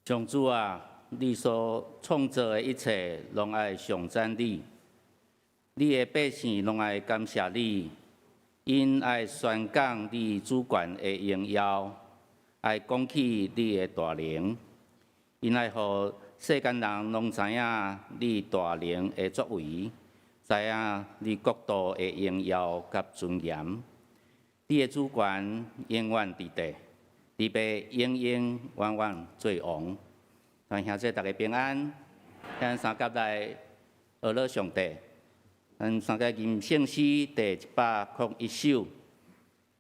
上主啊，你所創造的一切，攏愛頌讚你；你的百姓攏愛感謝你，𪜶愛宣講你主權的榮耀，愛講起你的大能，𪜶愛予世間人攏知影你大能的作為，知影你國度的榮耀佮尊嚴。你的主權永遠佇地，你欲永永遠遠做王。願兄弟逐家平安，咱三佮來學樂上帝。咱三佮吟聖詩第101首，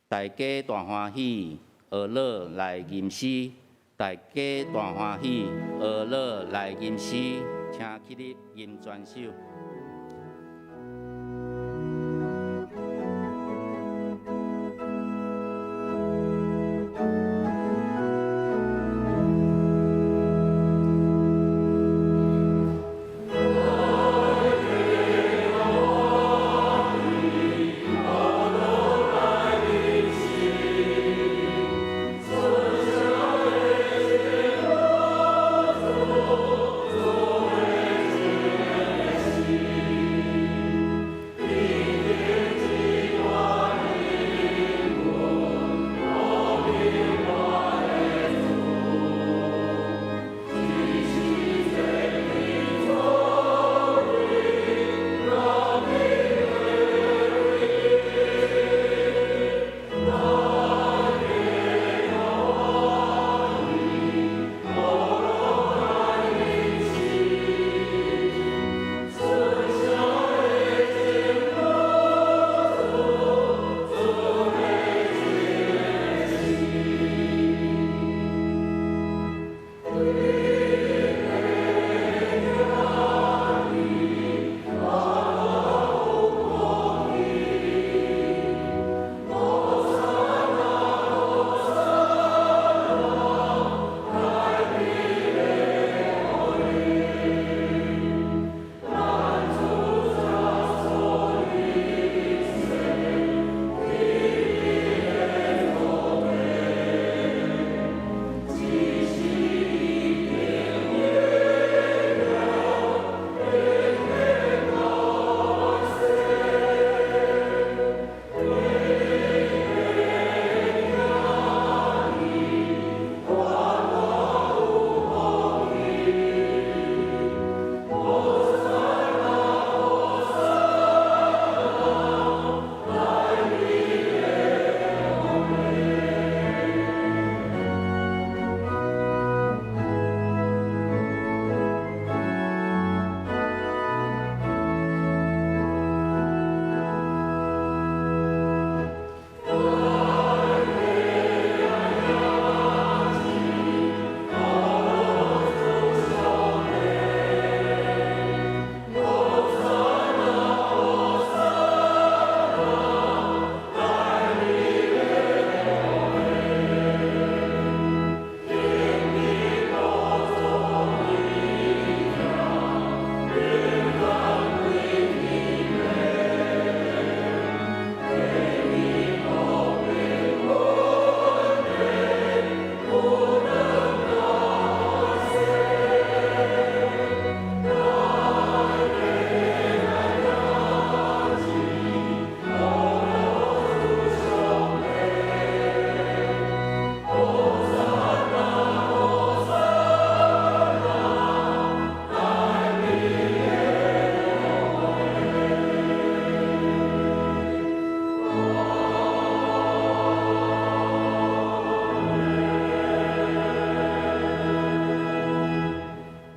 大家大歡喜，學樂來吟詩。大家大歡喜，學樂來吟詩，請起立吟全首。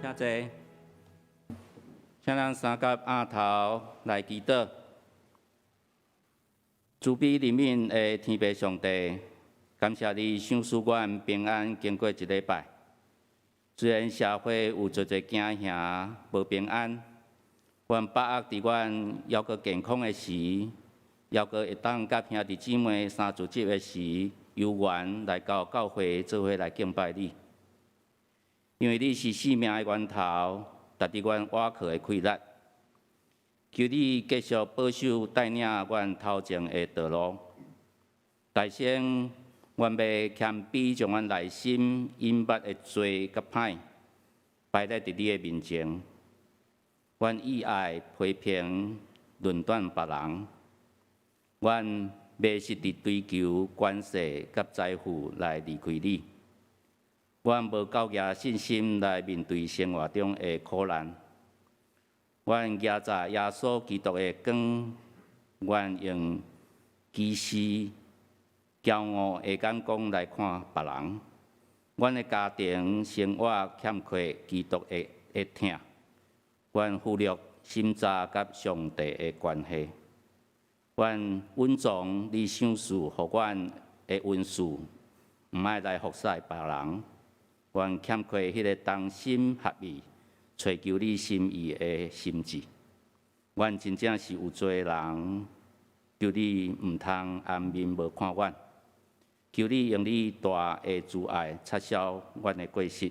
請坐，請咱三佮徛頭來祈禱。慈悲憐憫的天父上帝，感謝你賞賜阮平安經過一禮拜。雖然社會有濟濟驚嚇、無平安，阮把握佇阮猶閣健康的時，猶閣會當佮兄弟姊妹相聚集的時，有緣來到教會做伙來敬拜你。因為你是生命的源頭，值得阮倚靠的氣力。求你繼續保守帶領阮頭前的道路，提升阮阮欲謙卑將阮內心隱密的罪佮歹擺列佇你的面前。阮意愛批評論斷別人，阮迷失佇追求權勢佮財富來離開你。阮無夠額信心來面對生活中的苦難。阮舉著耶穌基督的光，阮用歧視、驕傲的眼光來看別人。阮的家庭生活欠缺基督的疼，阮忽略審查佮上帝的關係。阮隱藏你賞賜予阮的恩賜，毋愛來服侍別人。阮欠缺彼個同心合意、揣求你心意的心志。阮真正是有罪的人，求你毋通掩面無看阮，求你用你大的慈愛擦消阮的過失。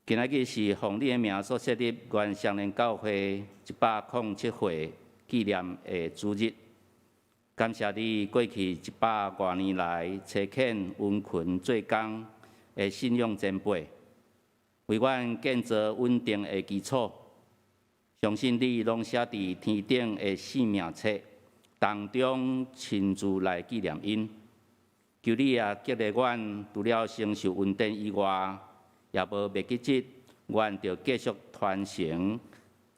今仔日是奉你的名所設立阮雙連教會107歲紀念的主日。感謝你過去一百外年來差遣殷勤做工的信仰前輩，為阮建造穩定的基礎。相信你攏寫佇天頂的生命冊當中，親自來紀念𪜶。求你也激勵阮，除了承受恩典以外，也無袂記得，阮著繼續傳承，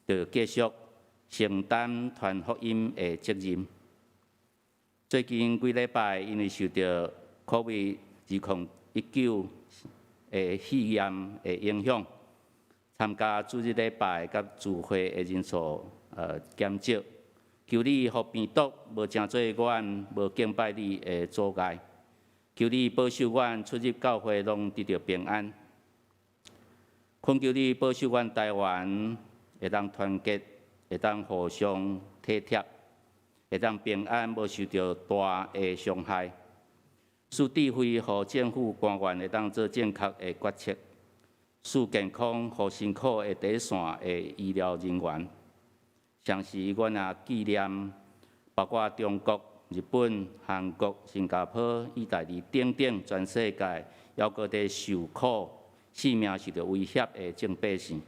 著繼續承擔傳福音的責任。最近幾禮拜，因為受著 COVID-19 的肺炎的影響，參加主日禮拜佮聚會的人數減少。求你予病毒無成做阮無敬拜你的阻礙。求你保守阮出入教會攏得著平安。懇求你保守阮台灣會當團結，會當互相體貼，會當平安，無受著大的傷害。賜智慧予政府官員會當做正確的決策，賜健康予辛苦的第一線的醫療人員。同時，阮也紀念包括中國、日本、韓國、新加坡、意大利等等全世界猶閣佇受苦、性命受著威脅的眾百姓，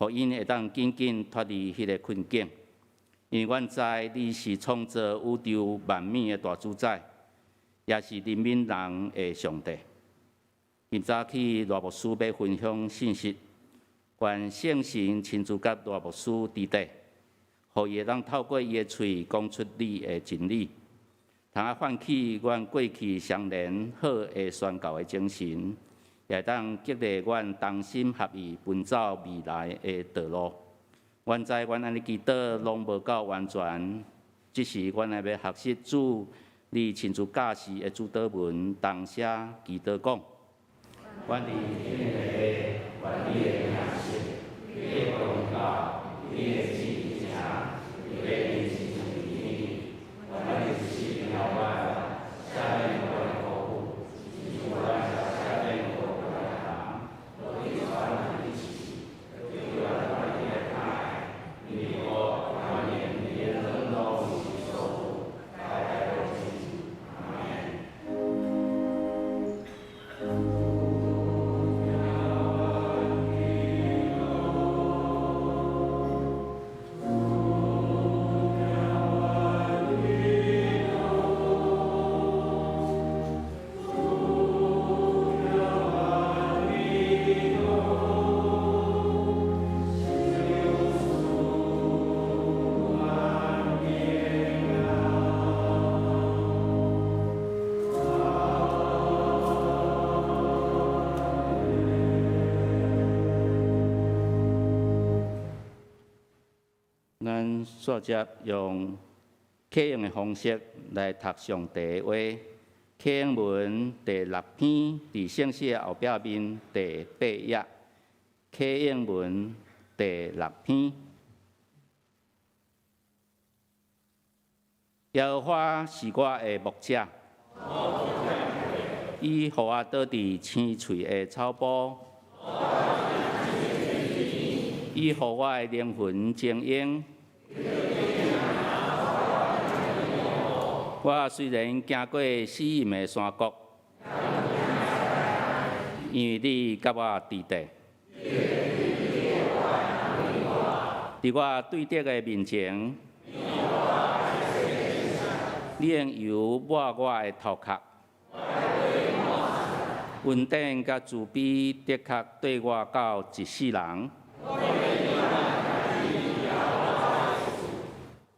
予𪜶會當緊緊脫離彼個困境。因為阮知你是創造宇宙萬物的大主宰，也是憐憫人的上帝。今早起賴牧師欲分享信息，願聖神親自佮賴牧師佇底，予伊會當透過伊的喙講出你的真理，通啊喚起阮過去雙連好的宣教的精神，也會當激勵阮同心合意奔走未來的道路。阮知阮按呢祈禱攏無夠完全，只是阮愛欲學習主你親自教示的主禱文，同聲祈禱講：阮佇天的父，願你的名聖，你的國臨到，你的旨意成，如佇親像佇天。願你一時予阮，赦免阮的過犯，親像阮也赦免過犯的人。無去帶阮入試，救阮脫離彼歹。因為國、權柄、榮耀攏是你所有，代代永世。阿們。咱煞接用啟應的方式來讀上帝的話，啟應文第六篇，佇聖書的後壁面第八頁。啟應文第六篇。耶和華是我的牧者，伊予我倒佇青翠的草埔，伊予我的靈魂晶瑩，我雖然行過死蔭的山谷，因為你佮我佇咧。佇我對敵的面前，你用油抹我的頭殼。恩典佮慈悲的確綴我到一世人。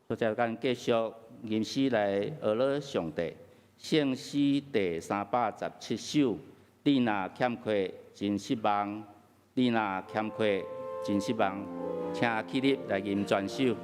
所以咱繼續吟詩來學了上帝。聖詩第317首，你若欠缺真失望，你若欠缺真失望，請起立來吟全首。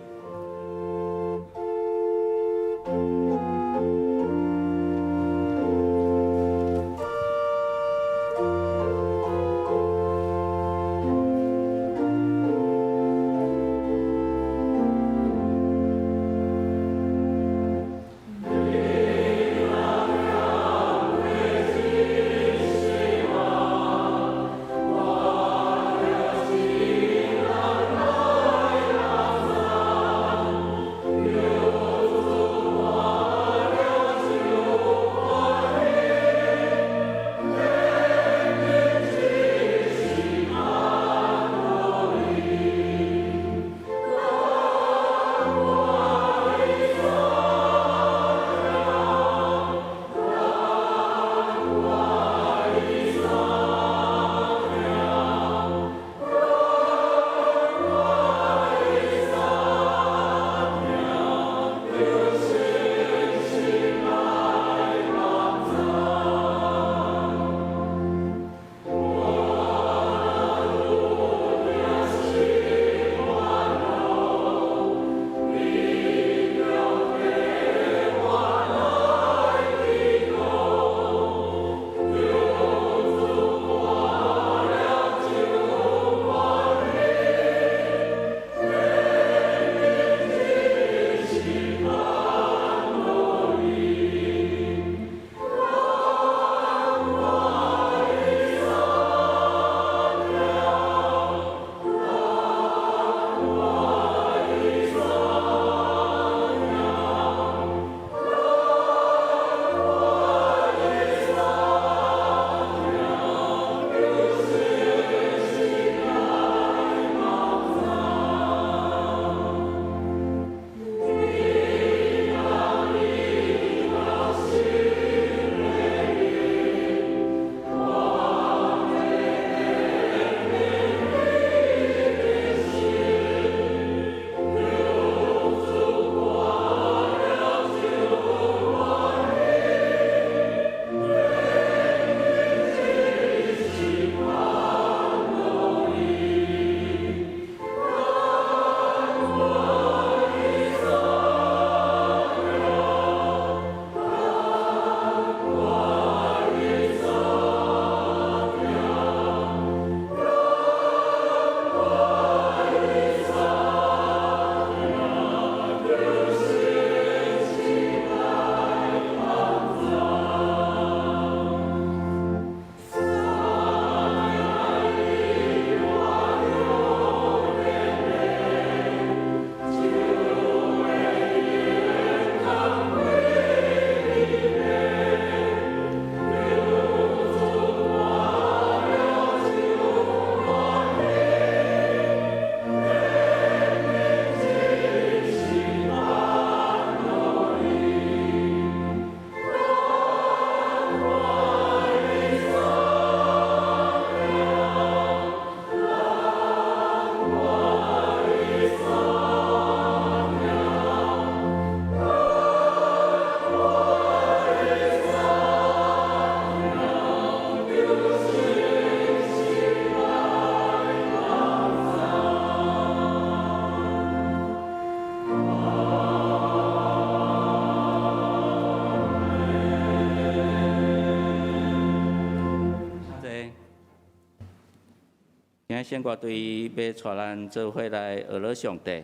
聖歌隊欲帶咱做伙來學了上帝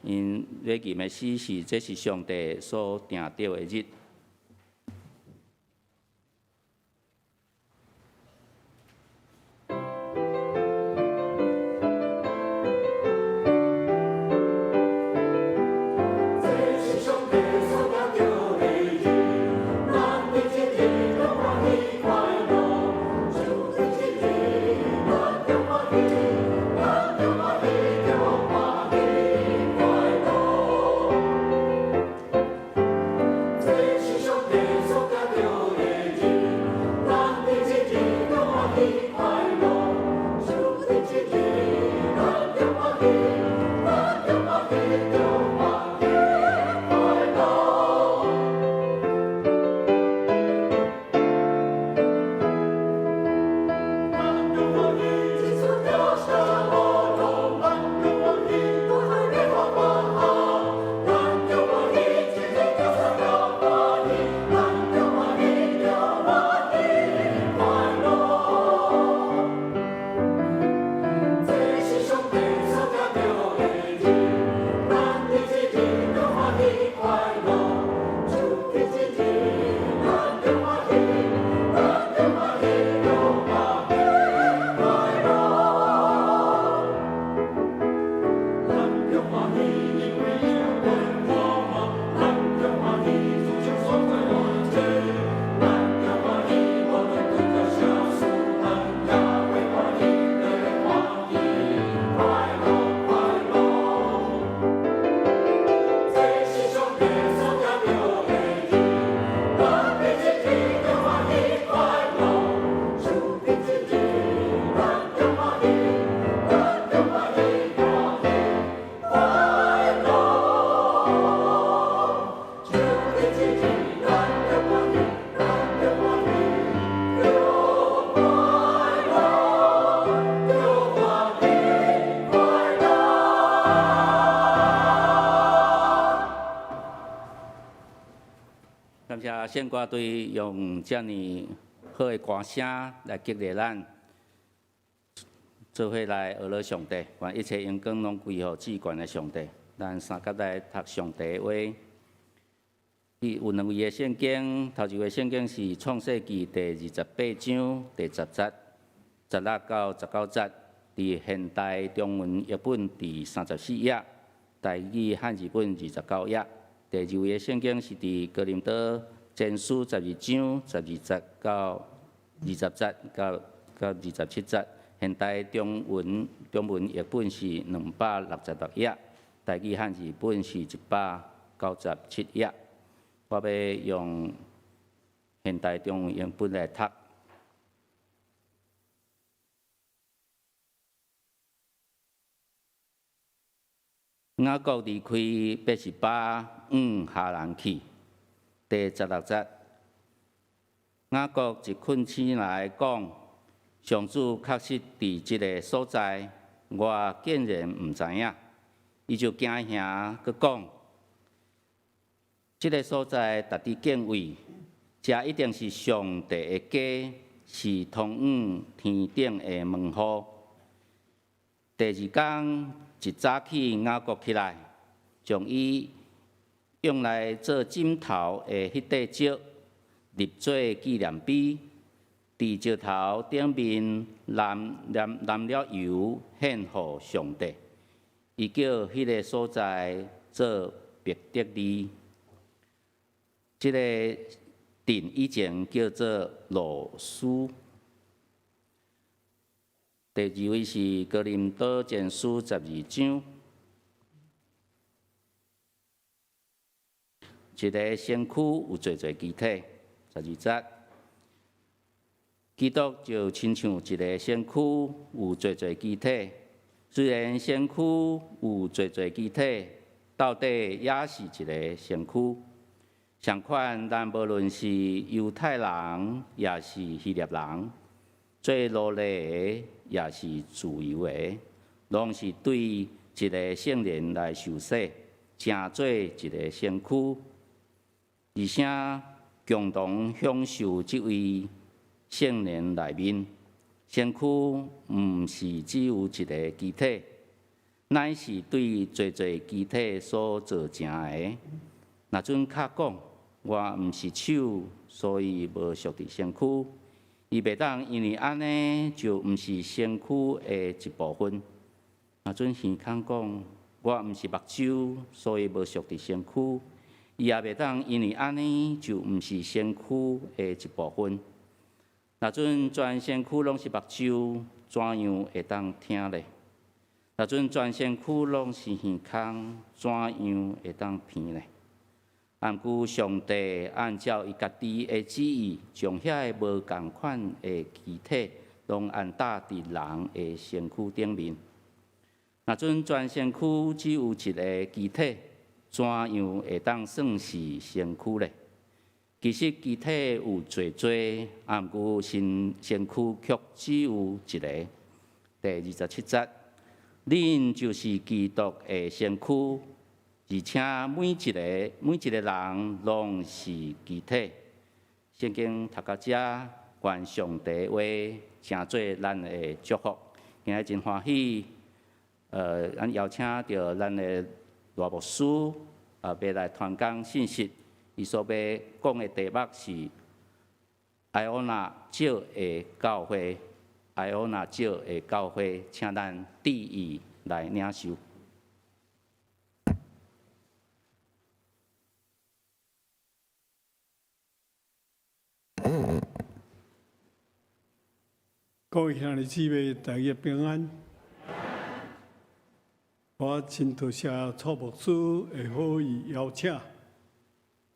，𪜶欲吟的詩是這是上帝所定著的日。這是上帝所定著的日，着欢喜，咱著欢喜，咱著欢喜，著快乐，著欢喜，快乐。感謝聖歌隊用遮爾好的歌聲來激勵咱，做伙來學了上帝，願一切榮光攏歸予至懸的上帝。咱三甲來讀上帝的話。有兩位的聖經，頭一位聖經是創世記第28章第10節，16到19節，佇現代中文譯本第34頁，台語漢字本29頁。第二位的聖經是佇哥林多前書12章12節到20節到27節，現代中文譯本是266頁，台語漢字本是197頁。我欲用現代中文譯本來讀。雅各離開別是巴，往哈蘭去。第16節，雅各一困醒來講：上主確實佇這个所在，我竟然毋知影。伊就驚嚇，閣講：這个所在值得敬畏，這一定是上帝的家，是通往天頂的門戶。第二工一早起，雅各起來，將伊用來做枕頭的彼塊石立做紀念碑，佇石頭頂面淋淋淋了油，獻予上帝。伊叫彼个所在做伯特利。這个鎮以前叫做路斯。第二位是哥林多前書12章，一个身軀有濟濟肢體。12節，基督就親像一个身軀有濟濟肢體，雖然身軀有濟濟肢體，到底也是一个身軀。相款，咱無論是猶太人，抑是希臘人，做奴隸的，抑是自由的，攏是對一个聖靈來受洗，成做一个身軀，而且共同享受這位聖靈內面。身軀毋是只有一个肢體，乃是對濟濟肢體所造成的。若準跤講，我毋是手，所以無屬佇身軀。伊袂當因為按呢，就毋是身軀的一部分。若準耳孔講，我毋是目睭，所以無屬佇身軀。伊也袂當因為按呢，就毋是身軀的一部分。若準全身軀攏是目睭，怎樣會當聽咧？若準全身軀攏是耳孔，怎樣會當鼻咧？毋過上帝按照伊家己的旨意，將遐个無仝款的肢體，攏安搭佇人的身軀頂面。若準全身軀只有一个肢體，怎樣會當算是身軀咧？其實肢體有濟濟，毋過身軀卻只有一个。第27節，恁就是基督的身軀，而且每一个人攏是肢體。聖經讀到遮，願上帝話成做咱的祝福。今日真歡喜，咱邀請著咱的賴牧師，欲來傳講信息。伊所欲講的題目是愛烏納石的教會，愛烏納石的教會，請咱注意來領受。各位兄弟姊妹，大家平安。我真多謝蔡牧師的好意邀請，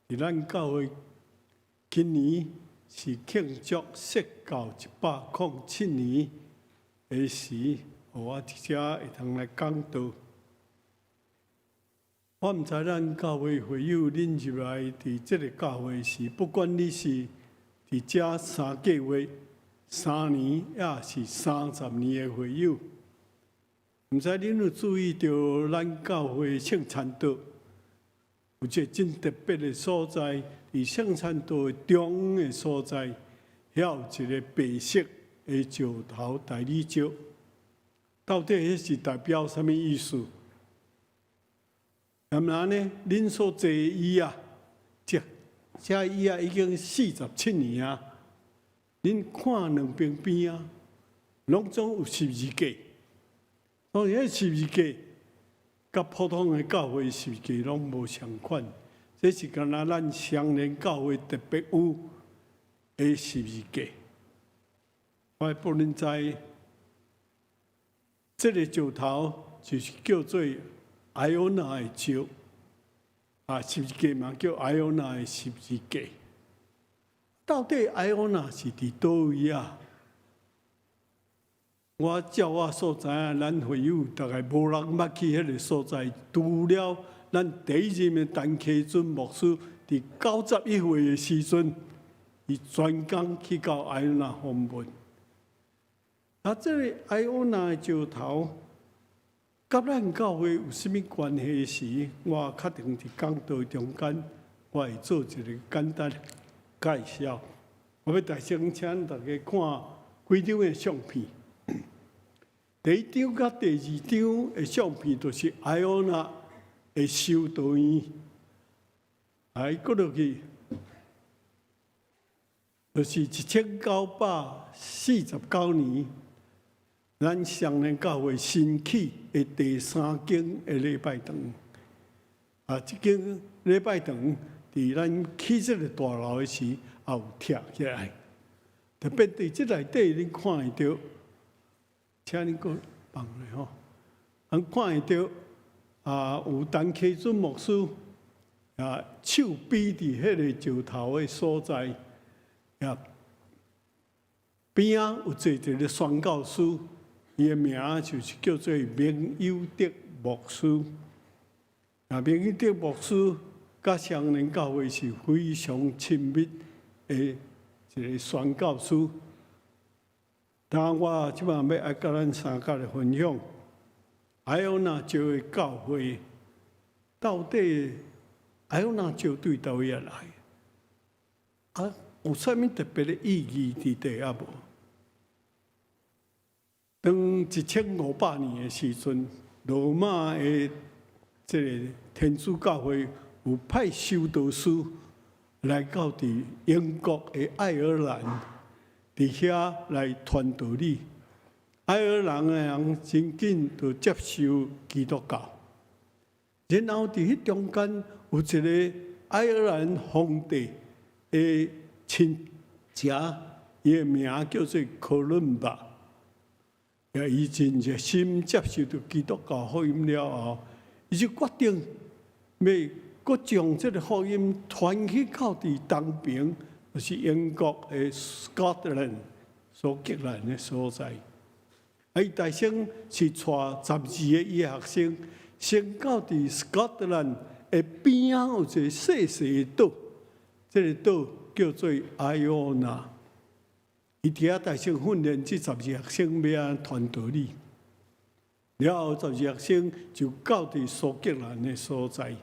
佇咱教會今年是慶祝設教107年的時，予我佇遮會通來講道。我毋知咱教會會友恁入來佇這个教會時，不管你是佇遮3個月、3年，抑是30年的會友，毋知恁有注意著咱教會聖餐桌有一个真特別的所在，佇聖餐桌的中央的所在，遐有一个白色的石頭大理石，到底彼是代表啥物意思？踮哪呢？恁所坐的椅仔，這椅仔已經47年啊！恁看兩邊邊仔，攏總有十字架。當然，彼十字架佮普通的教會十字架攏無相款，這是敢若咱雙連教會特別有的十字架。我予恁知，這个石頭就是叫做艾奧娜的石，啊，十字架嘛叫艾奧娜的十字架。到底艾奧娜是佇佗位啊？我照我所知影，咱會友大概無人捌去彼个所在，除了咱第一任的陳啟尊牧師，佇91歲的時陣，伊專工去到艾奧娜訪問。啊，這个艾奧娜的石頭，佮咱教會有啥物關係時，我確定佇講道中間，我會做一个簡單介紹。我欲大聲請大家看幾張的相片。第一張佮第二張的相片，就是艾奧娜的修道院。來，閣落去，就是1949年，咱雙連教會新起的第三間的禮拜堂。啊，這間禮拜堂佇咱起這个大樓的時，也有拆起來。特別佇這內底，恁看會著，請恁閣放落吼。咱看會著啊，有陳啟尊牧師啊，手臂佇彼个石頭的所在，啊，邊仔有坐一个宣教師，伊的名就是叫做明友德牧師。啊，明友德牧師佮雙連教會是非常親密的一个宣教師。當我這擺欲愛佮咱三角來分享，艾奧娜石的教會到底艾奧娜石對佗位來？啊，有啥物特別的意義佇底仔無？當1500年的時陣，羅馬的這个天主教會有派修道士來到佇英國的愛爾蘭，佇遐來傳道理。愛爾蘭的人真緊就接受基督教。然後佇彼中間有一个愛爾蘭皇帝的親戚，伊的名叫做科倫巴。伊真熱心接受著基督教福音了後，伊就決定欲閣將這个福音傳去到佇東爿，就是英國的 Scotland 蘇格蘭的所在。啊，伊大先是帶12个伊的學生，先到佇 Scotland 的邊仔有一个細細的島，這个島叫做艾奧娜。伊佇遐大先訓練這十二學生欲按怎傳道理，了後十二學生就到佇蘇格蘭的所在。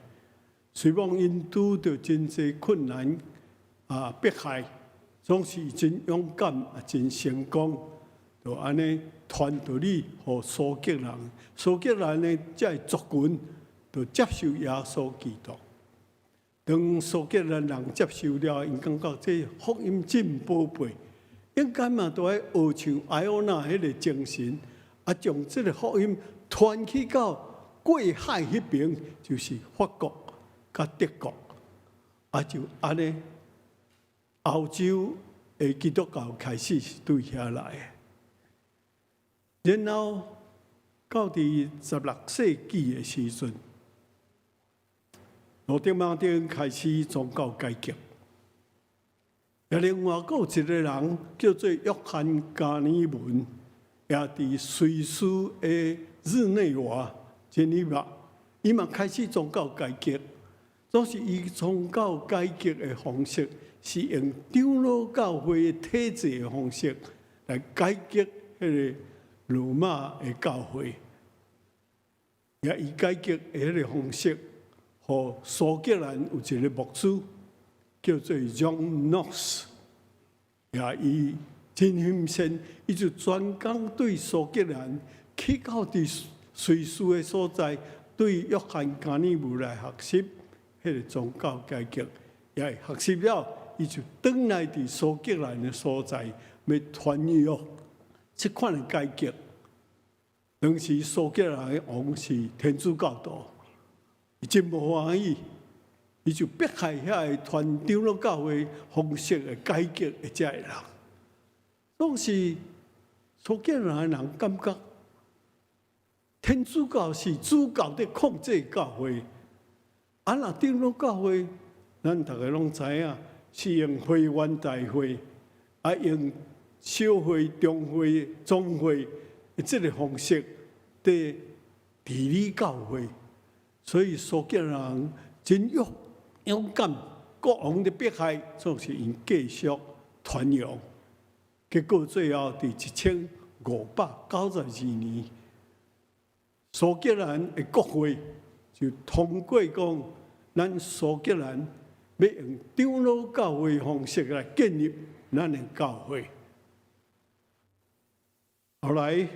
雖罔𪜶拄著真濟困難啊迫害，總是真勇敢啊，真成功。就按呢傳道理予蘇格蘭，蘇格蘭的這个族群就接受耶穌基督。當蘇格蘭人接受了，𪜶感覺這福音真寶貝，應該嘛都愛學像艾奧娜彼个精神，啊，將這个福音傳去到過海彼爿，就是法國佮德國，啊，就按呢，歐洲的基督教開始是對遐來的。然後到佇16世紀的時陣，羅德馬丁開始宗教改革。也另外閣有一个人叫做約翰加爾文，也佇瑞士的日內瓦、日內瓦，伊嘛開始宗教改革，總是伊宗教改革的方式是用長老教會的體制的方式來改革彼個羅馬的教會。也伊改革的彼個方式，予蘇格蘭有一個牧師叫做 John Knox，也伊真欣羨，伊就專工對蘇格蘭去到佇瑞士的所在，對約翰加爾文來學習彼個宗教改革，也學習了，伊就轉來佇蘇格蘭的所在，欲傳揚這款的改革。當時蘇格蘭的王是天主教徒，伊真無歡喜，伊就迫害遐個傳長老教會方式的改革的這个人。當時蘇格蘭的人感覺天主教是主教佇控制教會，啊，若長老教會，咱逐个攏知影是用會員大會，啊，用小會、中會、總會的這个方式佇治理教會，所以蘇格蘭人真勇敢，國王的迫害總是𪜶繼續傳揚。結果最後佇1592年，蘇格蘭的國會就通過講，咱蘇格蘭欲用長老教會方式來建立咱的教會。後來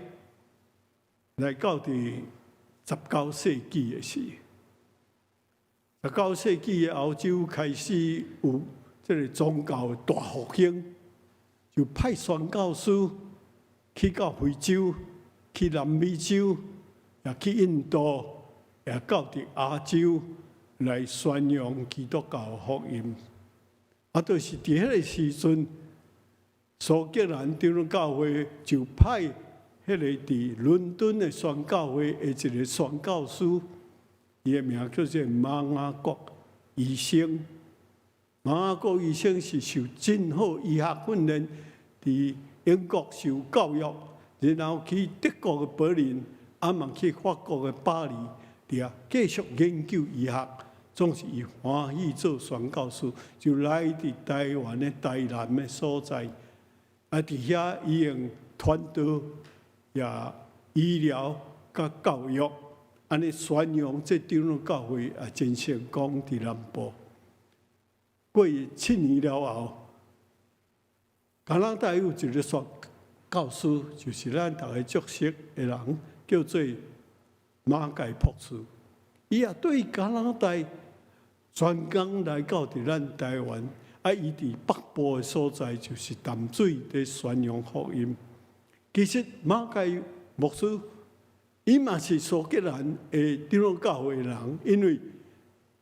來到佇19世紀的時，十九世紀的歐洲開始有這个宗教的大復興，就派宣教師去到非洲、去南美洲，也去印度，也到佇亞洲來宣揚基督教福音。啊，就是佇彼个時陣，蘇格蘭長老教會就派彼个佇倫敦的宣教會的一個宣教師，伊的名叫做馬雅各醫生。馬雅各醫生是受真好醫學訓練，佇英國受教育，然後去德國的柏林，啊嘛去法國的巴黎，佇遐繼續研究醫學。總是伊歡喜做宣教師，就來佇台灣的台南的所在。啊，佇遐伊用傳道、也醫療、佮教育，按呢宣揚這長老教會也真成功佇南部。過7年了後，加拿大有一个宣教師，就是咱逐个足熟的人，叫做馬偕博士。伊也對加拿大專工來到佇咱台灣，啊，伊佇北部的所在就是淡水佇宣揚福音。其實馬偕牧師，伊嘛是蘇格蘭的長老教會的人，因為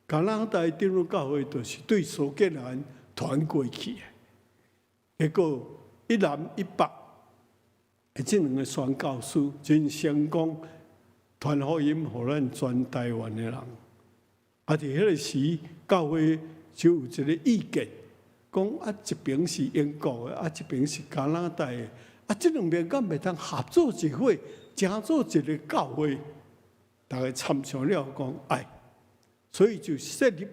加拿大長老教會就是對蘇格蘭傳過去的。結果一南一北，這兩个宣教師真成功，傳福音予咱全台灣的人。啊，佇彼个時，教會就有一个意見，講啊，一邊是英國的，啊，一邊是加拿大的，啊，這兩邊敢袂當合做一伙，成做一个教會？逐家參詳了講愛，所以就設立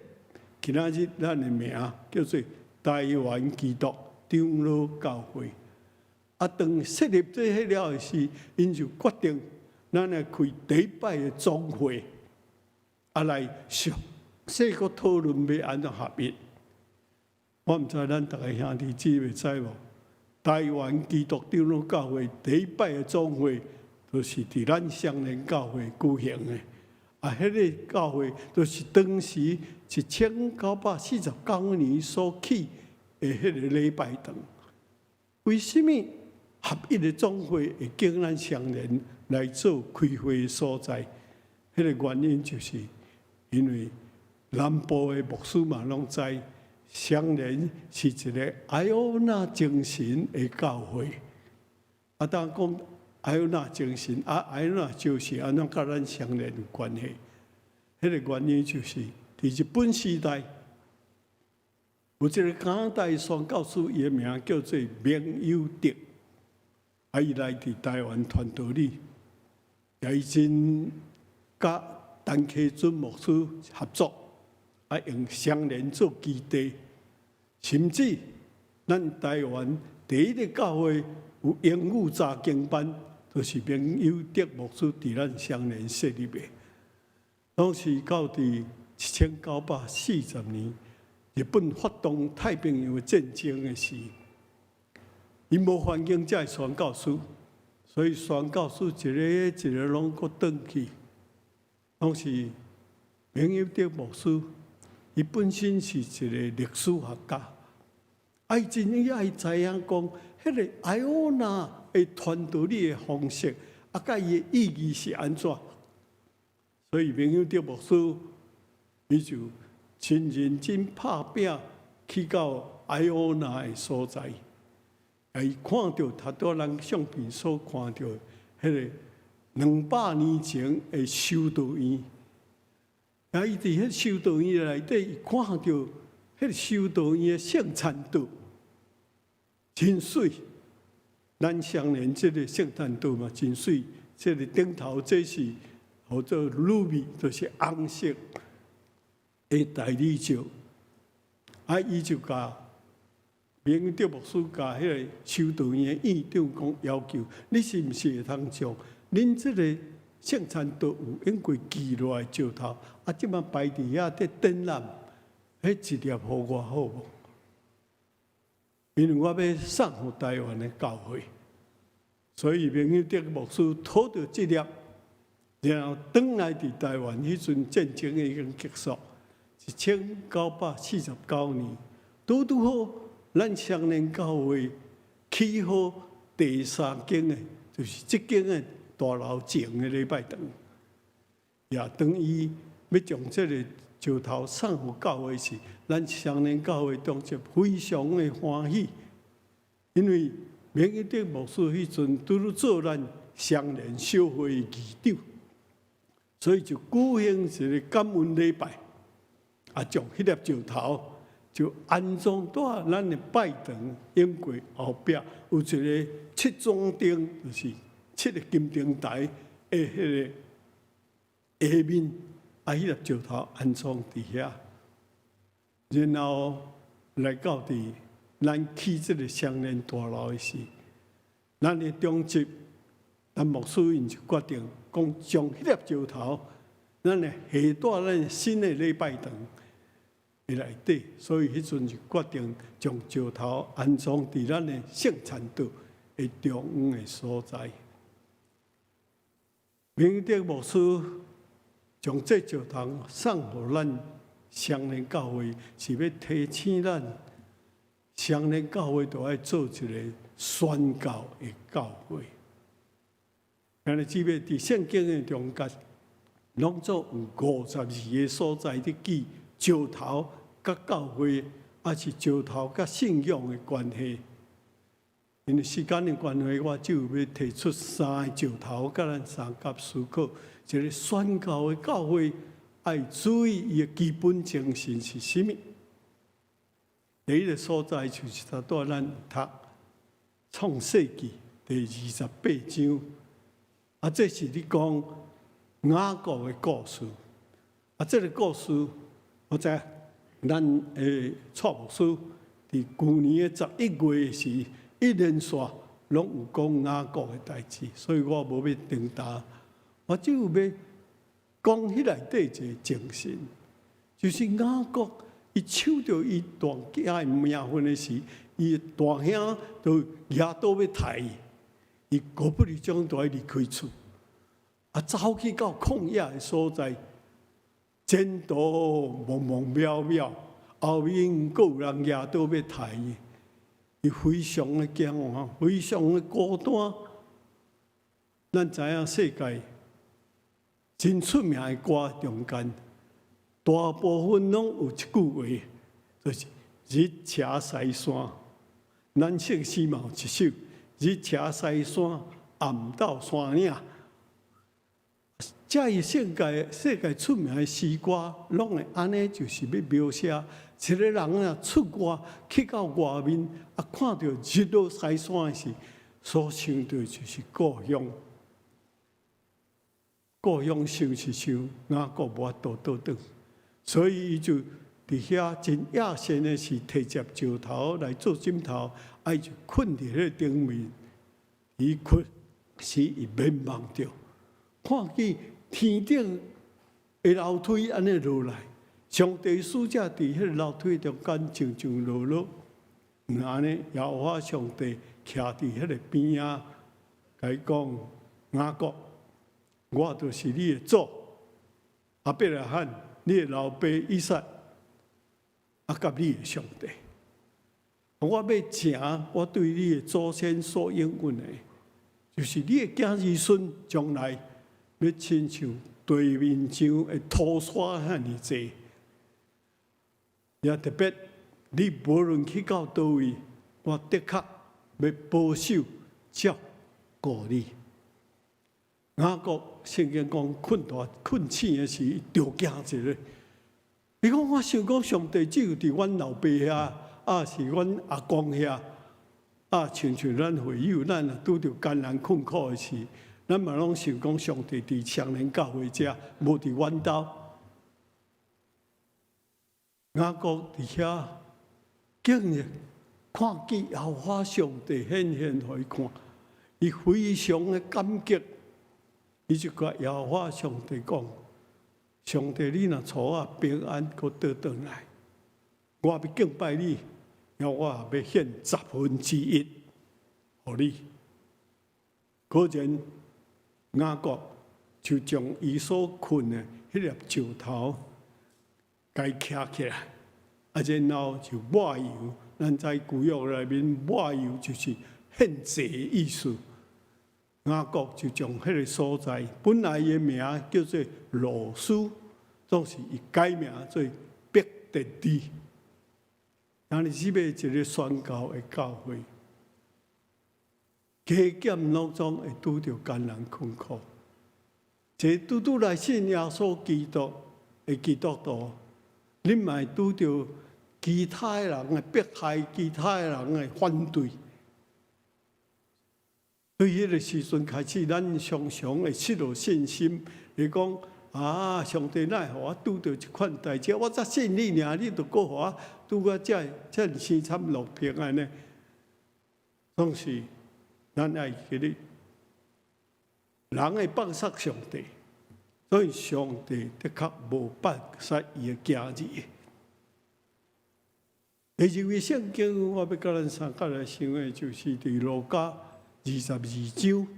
今仔日咱的名叫做台灣基督長老教會。啊，當設立這彼了的時，𪜶就決定咱來開第一擺的總會，啊來詳細閣討論欲按怎合一。我毋知咱逐个兄弟姊妹知無？台灣基督長老教會第一擺的總會，就是佇咱雙連教會舉行的。啊，彼个教會就是當時1949年所起的彼个禮拜堂。為什麼合一的總會會揀咱雙連來做開會的所在？彼个原因就是因為南部的牧師嘛攏知，雙連是一个愛奧納精神的教會。啊，當講愛奧納精神，啊，愛奧納就是按怎佮咱雙連有關係？彼个原因就是佇日本時代，有一个加拿大宣教師，伊的名叫做明友德，啊，伊來佇台灣傳道理，也伊真佮陳啟尊牧師合作，啊用雙連做基地，甚至咱台灣第一个教會有英語查經班，都是明友德牧師佇咱雙連設立的。當時到佇1940年，日本發動太平洋戰爭的時，𪜶無環境才會宣教師，所以宣教師一个一个攏閣轉去。當時明友德牧師，伊本身是一个歷史學家，啊，伊真愛知影講，彼个愛奧娜的傳道理的方式，啊，佮伊的意義是按怎？所以明友德牧師，伊就真認真拍拚去到愛奧娜的所在，啊，伊看著頭拄咱相片所看著彼个200年前的修道院，啊，伊佇彼修道院內底，伊看著彼个修道院的聖餐桌，真媠。咱雙連這个聖餐桌嘛，真媠。這个頂頭這是號做 ruby，就是紅色的大理石。啊，伊就共明德牧師共彼个修道院的院長講要求，你是毋是會通將恁這个聖餐桌有用過記落來石頭，啊，這馬擺佇遐佇展覽，彼一粒予我好無？因為我欲送予台灣的教會，所以明友德牧師討著這粒，然後轉來佇台灣，彼陣戰爭已經結束，1949年，拄拄好，咱雙連教會起好第三間的，就是這間的大樓前的禮拜堂。也當伊欲將這个石頭送予教會時，咱雙連教會當時非常的歡喜，因為明友德牧師彼陣拄拄做咱雙連小會的議長，所以就舉行一个感恩禮拜，啊，將彼粒石頭就安裝佇咱的拜堂永櫃後壁，有一个七裝燈，就是七个金燈台的彼个下面，啊，彼粒石頭安裝佇遐，然後來到佇咱起這个雙連大樓的時，咱的長執陳牧師𪜶就決定講，將彼粒石頭，咱來下佇咱新的禮拜堂的內底，所以彼陣就決定將石頭安裝佇咱的聖餐桌的中央的所在。明德牧師將這石頭送予咱雙連教會，是欲提醒咱雙連教會都愛做一个宣教的教會。兄弟姊妹，佇聖經的中間，攏總有52个所在佇記石頭佮教會，抑是石頭佮信仰的關係。因為時間的關係，我只有欲提出三个石頭，佮咱相佮思考。一个宣教的教會愛注意伊的基本精神是啥物？第一个所在就是頭拄咱讀創世記第28章，啊，這是咧講雅各的故事。啊，這个故事我知咱的蔡牧師佇舊年的11月時，一連續攏有講雅各的代誌，所以我無欲重提，我只有欲講彼內底一个精神，就是雅各伊搶著伊大囝的名分的時，伊大兄就舉刀欲刣伊，伊高不離將都愛離開厝，啊，走去到曠野的所在，前途茫茫渺渺，後面閣有人舉刀欲刣伊，伊非常的驚惶，非常的孤單。咱知影世界真出名的歌中間，大部分攏有一句話，就是“日斜西山”。咱聖詩嘛有一首“日斜西山，暗到山嶺”。這世界出名的詩歌，攏會按呢，就是欲描寫一个人啊出外去到外面，啊看著日落西山的時，所想著就是故鄉。故鄉想是想，雅各無法度倒轉，所以伊就佇遐真野性的是提一粒石頭來做枕頭，伊就睏佇彼个頂面，伊睏時伊眠夢著，看見天頂的樓梯按呢落來，上帝使者佇彼个樓梯中間上上落落，毋按呢，耶和華上帝徛佇彼个邊仔，共伊講：雅各，我就是你的祖亞伯拉罕，你的老爸以撒，啊，佮你的上帝。我欲成我對你的祖先所應允的，就是你的囝兒孫將來欲親像地面上的土沙遐爾濟。也特別，你無論去到佗位，我的確欲保守照顧你。雅各聖經講睏大睏醒的時，著驚一下。伊講我想講上帝只有佇阮老爸遐，抑是阮阿公遐，啊，親像咱會友，咱若拄著艱難困苦的時，咱嘛攏想講上帝佇雙連教會遮，無佇阮兜。雅各佇遐竟然看見耶和華上帝顯現予伊看，伊非常的感激。伊就共耶和華上帝講：上帝，你若帶我平安閣倒轉來，我欲敬拜你，然後我欲獻十分之一予你。果然，雅各就將伊所睏的彼粒石頭共伊徛起來，啊，然後就抹油。咱在舊約內面抹油就是獻祭的意思。雅各就將彼个所在，本來伊的名叫做路斯，總是伊改名做伯特利。但是這欲一个宣教的教會，加減攏總會拄著艱難困苦。這拄拄來信耶穌基督的基督徒，你嘛會拄著其他的人的迫害，其他的人的反對。對彼个時陣開始，咱常常會失落信心，會講啊，上帝哪會予我拄著這款代誌？我才信你爾，你著閣予我拄甲遮遮爾凄慘落魄按呢？總是咱愛記得，人會放殺上帝，所以上帝的確無放殺伊的囝兒。第二位聖經，我欲佮咱相共來想的，就是佇路加22章，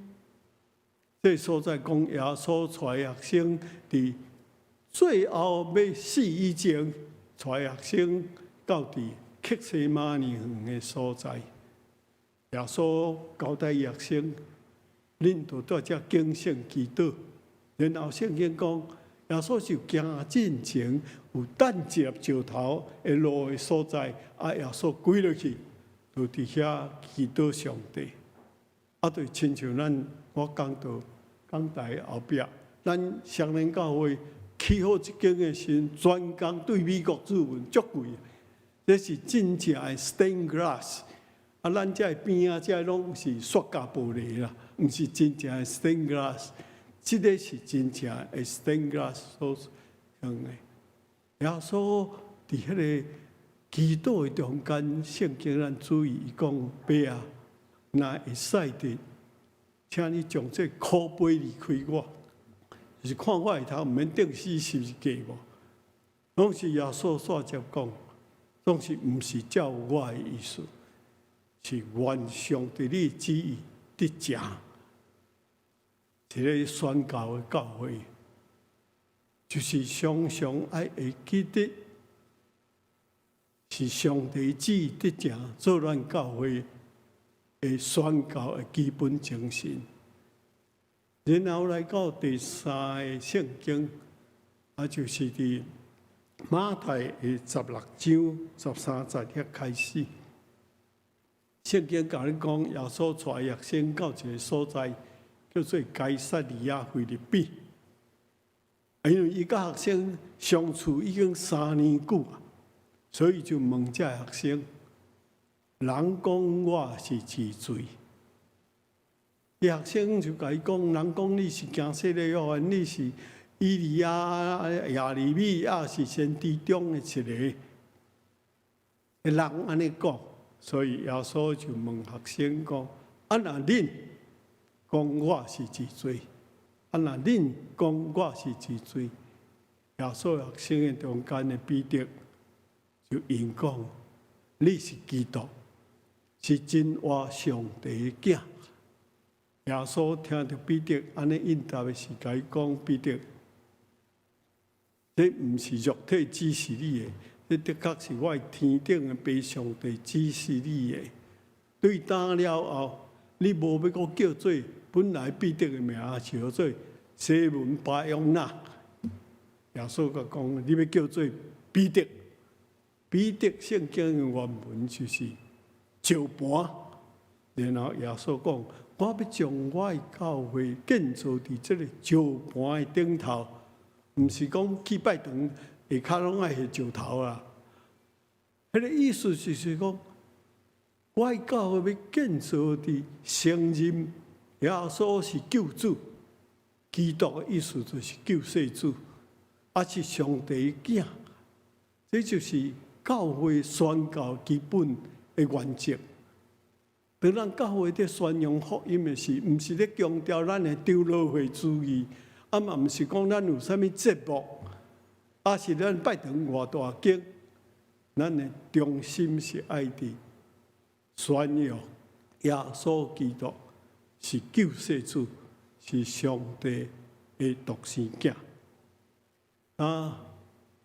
這所在講耶穌帶學生佇最後欲死以前，帶學生到佇客西馬尼園的所在。耶穌交代學生，恁著蹛遮警醒祈禱。然後聖經講，耶穌就行進前有擲一粒石頭會落的所在，啊，耶穌跪落去，就佇遐祈禱上帝。啊，就親像咱我講到講台後壁，咱雙連教會起好這間的時，專工對美國注文足貴，這是真正的 stained glass。啊，咱這邊仔這攏是塑膠玻璃啦，毋是真正的 stained glass。這个是真正的 stained glass 所用的。耶穌佇彼个祈禱的中間，聖經咱注意伊講，爸啊，若會使得，請你將這苦杯離開我，就是看我會通毋免釘死十字架無？攏是耶穌煞接講，總是毋是照我的意思，是願上帝你旨意得成。一个宣教的教會，就是常常愛會記得，是上帝旨意得成，做咱教會的宣教的基本精神。然後來到第三个聖經，啊，就是佇馬太的16章13節遐開始，聖經共你講，耶穌帶學生到一个所在，叫做該撒利亞腓立比。因為伊佮學生相處已經3年久啊，所以就問這學生：人講我是誰？伊學生就共伊講，人講你是驚洗禮約翰，你是以利亞、耶利米，抑是先知中的一個。人按呢講，所以耶穌就問學生講：啊，若恁講我是一誰？啊，若恁講我是一誰？耶穌學生的中間的彼得就應講：你是基督，是真活上帝的囝。耶穌聽著彼得按呢應答的時，共伊講：彼得，這毋是肉體指示你的，這的確是我天頂的父上帝指示你的。對今了後，你無欲閣叫做本來彼得的名是叫做西門巴約納。耶穌閣講，你欲叫做彼得。彼得聖經的原文就是石盤。然後耶穌講，我欲將我的教會建造佇這個石盤的頂頭，毋是講去拜堂下跤攏愛下石頭啦。彼個意思就是講，我的教會欲建造佇承認耶穌是救主，基督的意思就是救世主，抑是上帝的囝。這就是教會宣教基本的原則。當咱教會佇宣揚福音的時，毋是咧強調咱的長老會主義，啊嘛毋是講咱有啥物節目，抑是咱拜堂偌大間，咱的中心是愛佇宣揚耶穌基督是救世主，是上帝的獨生囝。啊，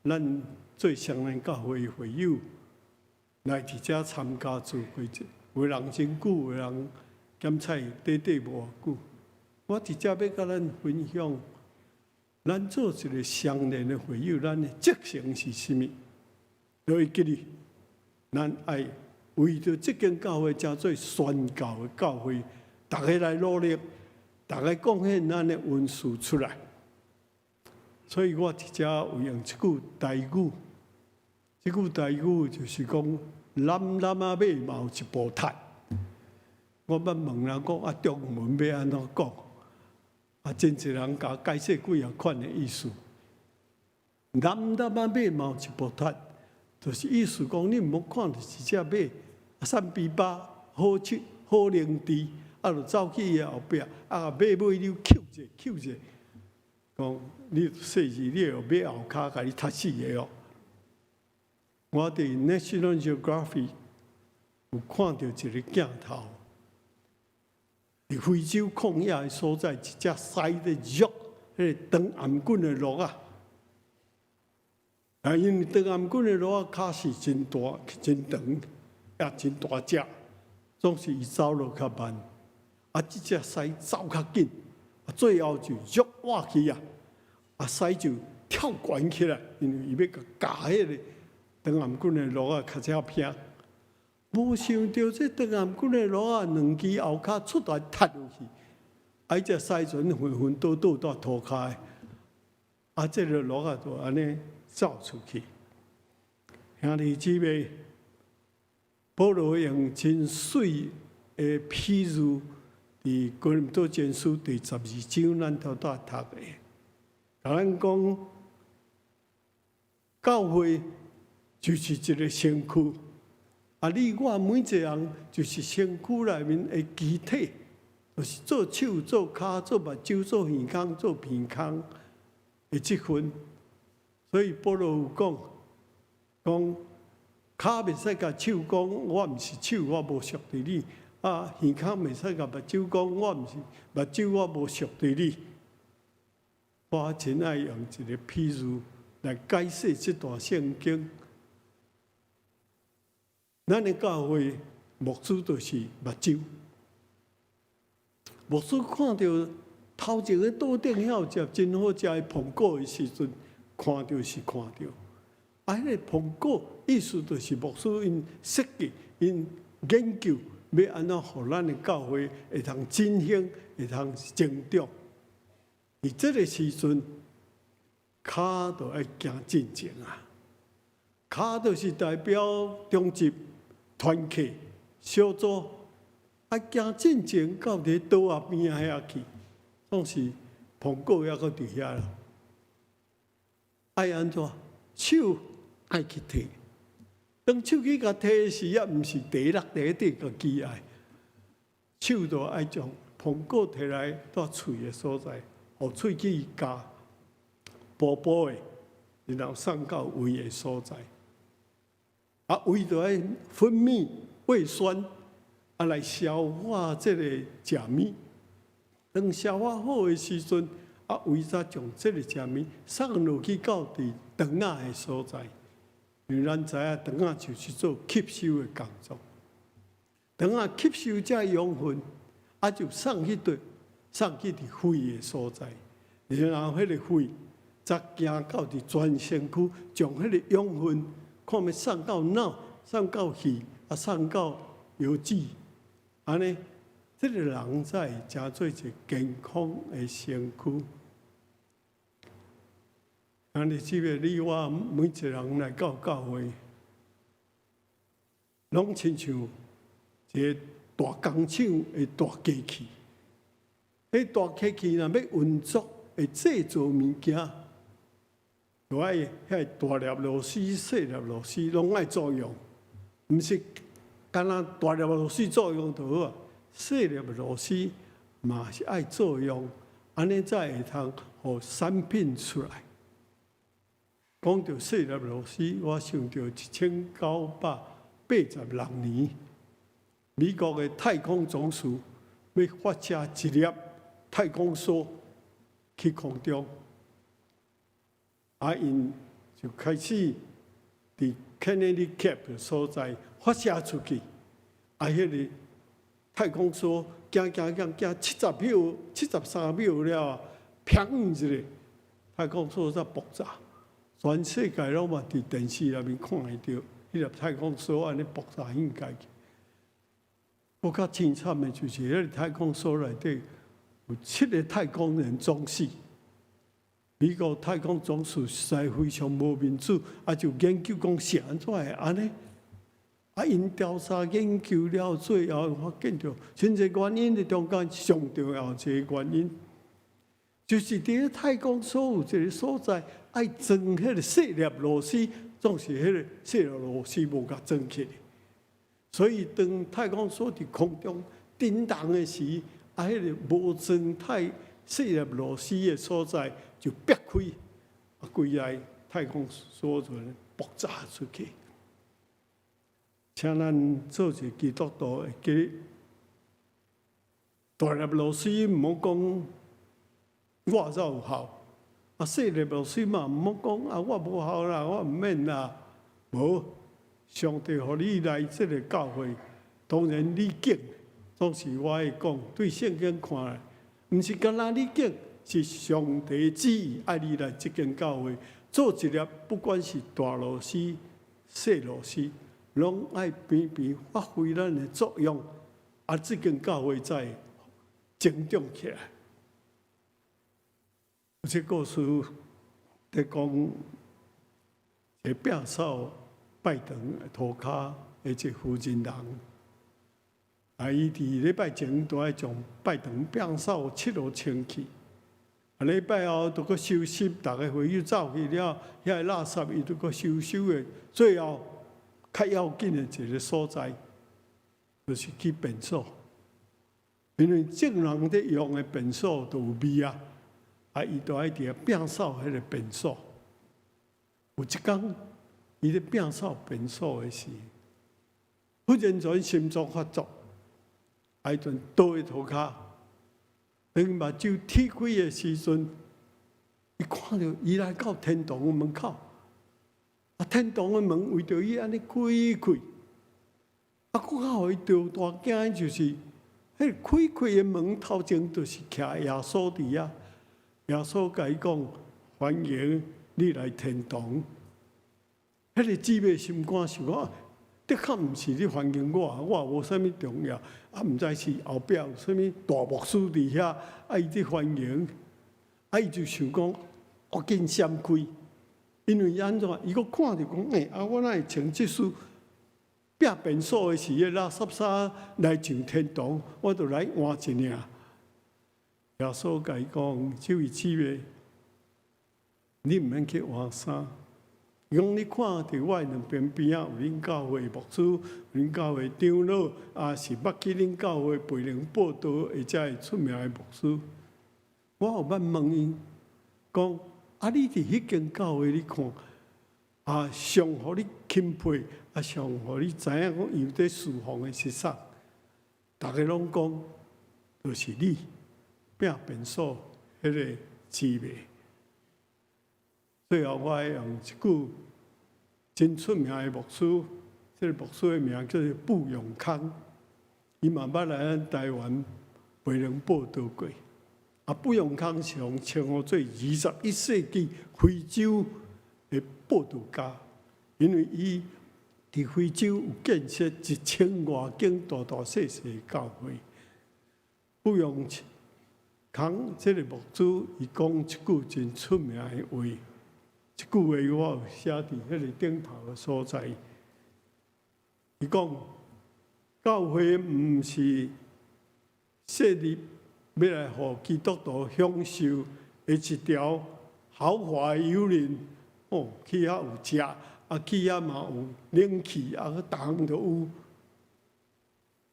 咱做雙連教會會友來佇遮參加聚會者，有人真久，有人減菜短短無偌久。我佇遮欲共咱分享，咱做一個雙連的會友，咱的職責是啥物？會記得，咱愛為著這間教會成做宣教的教會，逐家來努力，逐家貢獻咱的恩賜出來。所以我佇遮有用一句台語，這句台語就是講：攬攬仔馬嘛有一步鐵。我捌問人講啊，中文欲按怎講？啊，真濟人共我解釋幾仔款的意思。攬攬仔馬嘛有一步鐵，就是意思講你毋好看著一隻馬，瘦膩巴好手好靈智，啊，就走去伊後壁，啊，馬尾你抾者抾者，講你細字，你會用馬後跤共你踢死的哦。我佇 National Geographic 有看著一个鏡頭，佇非洲曠野的所在，一隻獅咧虐彼个長頷頸的駱仔。啊，因為長頷頸的駱仔跤是真大、真長，也真大隻，總是伊走路較慢。啊，這隻獅走較緊，啊，最後就虐倚去啊！啊，獅就跳懸起來，因為伊欲共咬彼个長頷頸的駱仔較才偏。無想著這長頷頸的駱仔兩支後跤出來踢落去，啊，彼隻獅陣昏昏倒倒佇塗跤，啊，這个駱仔就按呢走出去。兄弟姊妹，保羅用真媠的譬喻，佇哥林多前書第12章，咱頭拄仔讀的，共咱講教會就是一个身軀，啊，你我每一個人就是身軀內面的肢體，就是做手、做跤、做目睭、做耳孔、做鼻孔的這份。所以保羅有講，講跤袂使共手講，我毋是手，我無屬佇你；啊，耳孔袂使共目睭講，我毋是目睭，我無屬佇你。我真愛用一个譬喻來解釋這段聖經。咱的教會牧師就是目睭，牧師看著頭前的桌頂遐有一粒真好食的蘋果的時陣，看著是看著。啊，彼个蘋果意思就是牧師𪜶設計、𪜶研究，欲按怎予咱的教會會通振興、會通成長。佇這个時陣，跤就愛行進前啊！跤就是代表中執、團契、小組。啊，行進前到佇桌仔邊仔遐去，總是蘋果猶閣佇遐啦。愛按怎？手愛去提。當手去共提時，也毋是提落地底共舉來，手就愛將蘋果提來到喙的所在，予喙齒咬薄薄的，然後送到胃的所在。啊，胃就愛分泌胃酸，啊來消化這个食物。當消化好的時陣，啊胃才將這个食物送落去到佇腸仔的所在。因為咱知影腸仔就是做吸收的工作，腸仔吸收這養分，啊就送去佗，送去佇肺的所在，然後彼个肺才行到佇全身軀，將彼个養分看欲送到腦、送到血，啊送到腰子，按呢，這个人才會成做一个健康的身軀。按呢，這个你我每一個人來到教會，攏親像一個大工廠的大機器。彼大機器若欲運作，會製造物件，就愛遐大粒螺絲、細粒螺絲攏愛作用，毋是干焦大粒螺絲作用就好啊，細粒螺絲嘛是愛作用，按呢才會通予產品出來。講著細粒螺絲，我想著1986年，美國的太空總署欲發射一粒太空梭去空中，啊，𪜶就開始佇 Kennedy Cape 所在發射出去，啊，彼个太空梭行行行行70秒、73秒了，砰一下，太空梭才爆炸。全世界攏嘛佇電視內面看會著，彼粒太空梭按呢爆炸應該去。閣較凄慘的就是彼个太空梭內底有七个太空人撞死。美國太空總署實在非常無面子，啊就研究講是按怎會按呢？啊，𪜶調查研究了最後發現著，真濟原因的中間上重要一個原因，就是佇咧太空梭有一个所在愛裝彼个細粒螺絲，總是彼个細粒螺絲無共裝起來。所以當太空梭佇空中振動的時，啊，彼个無裝太細粒螺絲的所在就煏開，啊，規个太空梭就爆炸出去。請咱做一個基督徒會記得，大粒螺絲毋好講我才有效，啊細粒螺絲嘛毋好講啊我無效啦，我毋免啦，無，上帝予你來這个教會，當然你揀，總是我會講，對聖經看來，毋是干焦你揀，是上帝旨意愛你來這間教會做一粒，不管是大螺絲、細螺絲，攏愛平平發揮咱的作用，啊，這間教會才會成長起來。有這故事佇講，一個摒掃拜堂塗跤的一個婦人人，啊，伊佇禮拜前都愛將拜堂摒掃拭予清氣，啊，禮拜後就閣收拾，逐个會友走去了，遐個垃圾伊都閣收收的，最後較要緊的一个所在，就是去便所，因為眾人佇用的便所都有味啊。啊！伊就愛佇遐摒掃彼个便所。有一工，伊咧摒掃便所的時，忽然間心臟發作，啊！伊就倒佇塗跤，當目睭鐵開的時陣，伊看著伊來到天堂的門口，啊！天堂的門為著伊按呢開開，啊！閣較予伊著大驚的就是，彼个開開的門頭前就是徛耶穌佇遐。耶穌共伊講：歡迎你來天堂。彼个姊妹心肝想講：的確毋是你歡迎我，我也無啥物重要，啊，毋知是後壁有啥物大牧師佇遐，啊，伊佇歡迎，啊，伊就想講，我緊閃開，因為按怎？伊閣看著講，欸，啊，我哪會穿這束壁便所的時，垃圾衫來上天堂，我就來換一領。耶穌共伊講：這位姊妹，你毋免去換衫。伊講你看佇我兩邊邊仔有恁教會牧師，有恁教會長老，也是捌去恁教會培靈報道的遮个出名的牧師。我有捌問伊講：啊，你佇彼間教會你看，啊，上予你欽佩，啊，上予你知影講伊有佇事奉的是啥？逐家攏講，就是你壁便所彼个姊妹。最後我愛用一句真出名的牧師，這个牧師的名叫做布永康，伊嘛捌來咱台灣培靈報道過。啊，布永康是予稱呼做21世紀非洲的報道家，因為伊佇非洲有建設1000外間大大細細的教會。布永康這个牧師，伊講一句真出名的話。這句話我有寫佇彼个頂頭的所在。伊講，教會毋是設立欲來予基督徒享受的一條豪華遊輪，哦，去遐有食，啊去遐嘛有冷氣，啊閣逐項都有。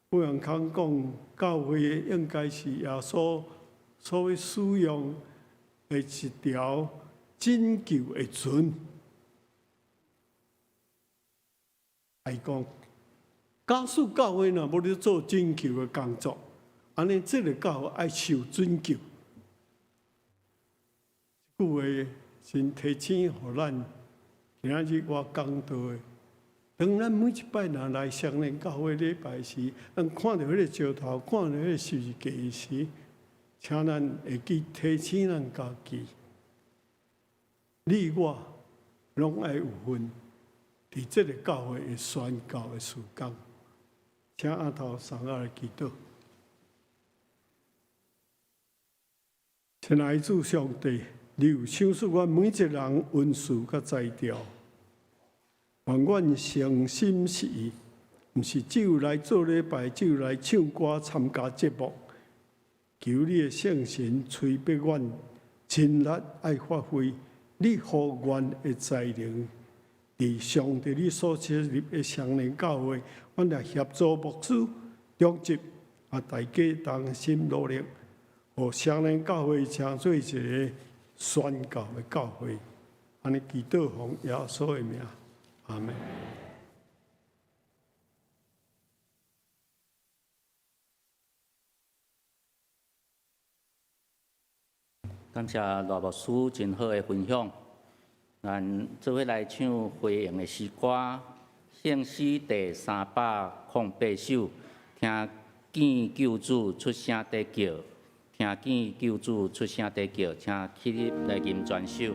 布永康講，教會應該是耶穌所欲使用的一條拯救的船。伊講，假使教會若無咧做拯救的工作，按呢這个教會愛受拯救。這句話真提醒予咱，今仔日我講道的，當咱每一擺若來雙連教會禮拜時，咱看著彼个石頭，看著彼个十字架時，請咱會記提醒咱家己，你我攏愛有份佇這个教會的宣教的事工。請阿頭送我來祈禱。親愛的主上帝，你有賞賜阮每一個人恩賜佮才調，願阮誠心實意，毋是只有來做禮拜，只有來唱歌、參加節目。求你的聖神催逼阮，盡力愛發揮你予阮的才能，佇上帝你所設立的雙連教會，阮來協助牧師、長執啊，大家同心努力，予雙連教會成做一个宣教的教會。按呢祈禱奉耶穌的名，阿們。感謝賴牧師真好的分享，咱做伙來唱回應的詩歌，聖詩第308首，聽見救主出聲佇叫，聽見救主出聲佇叫，請起立來吟全首。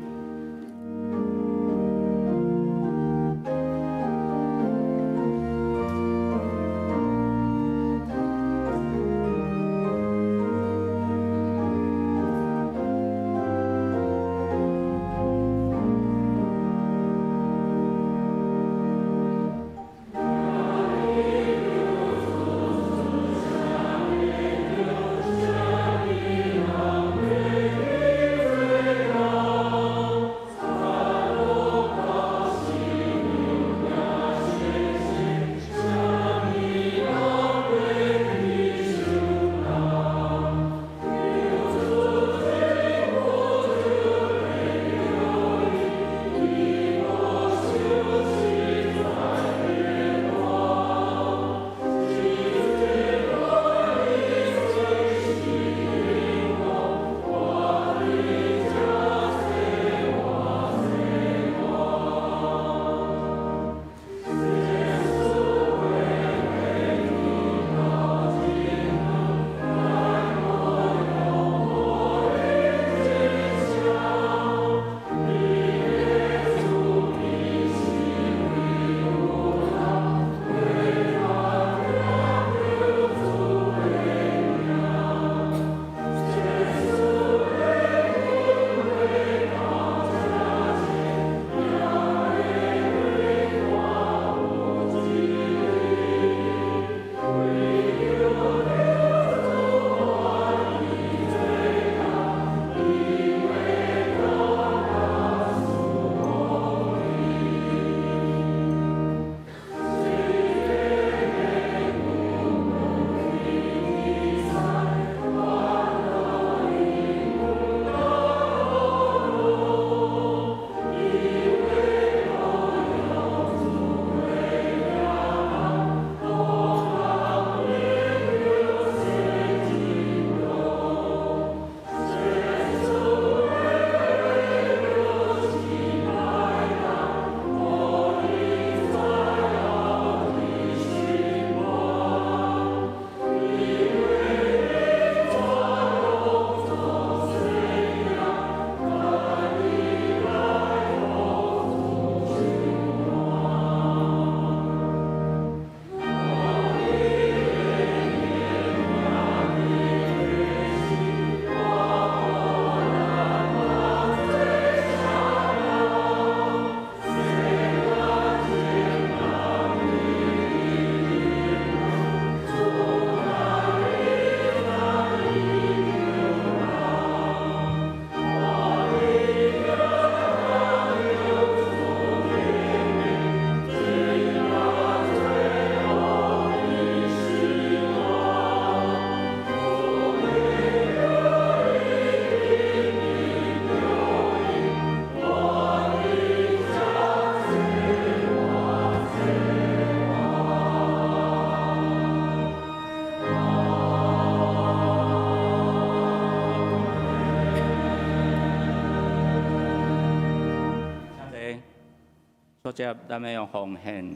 接咱欲用奉獻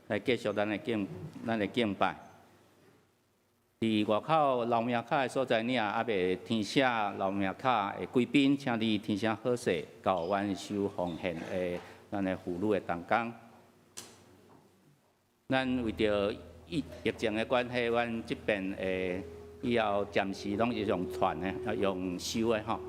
來繼續咱的敬拜。佇外口留名卡的所在，你若猶未填寫留名卡的貴賓，請你填寫好勢，交阮收奉獻的咱的婦女的同工。咱為著疫情的關係，阮這邊會以後暫時攏是用傳的，用收的吼。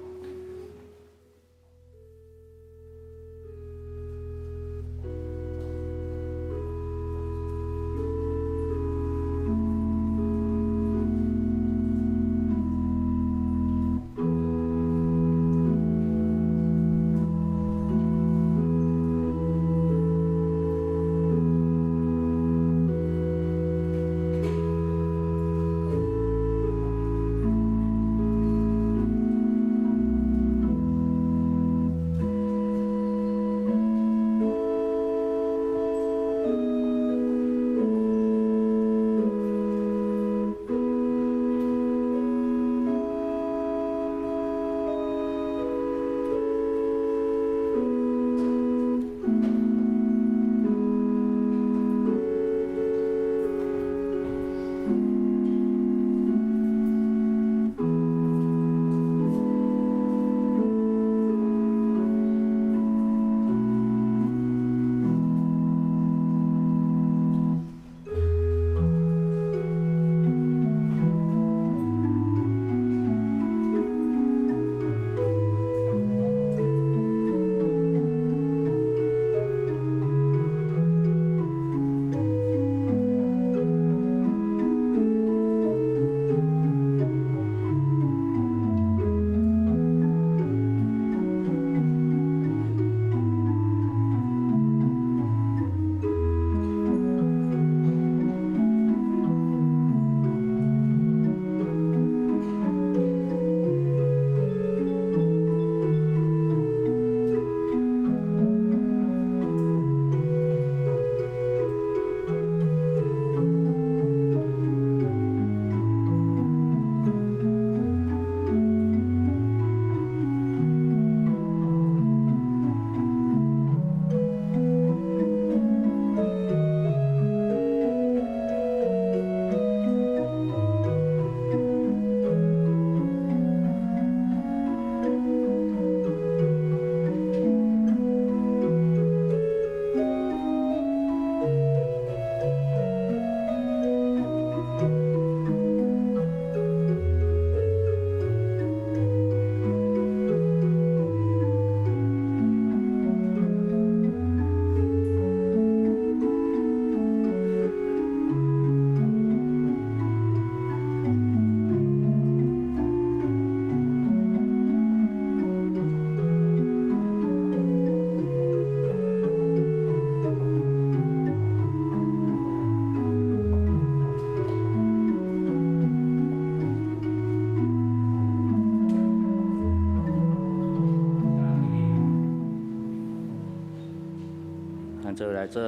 做來做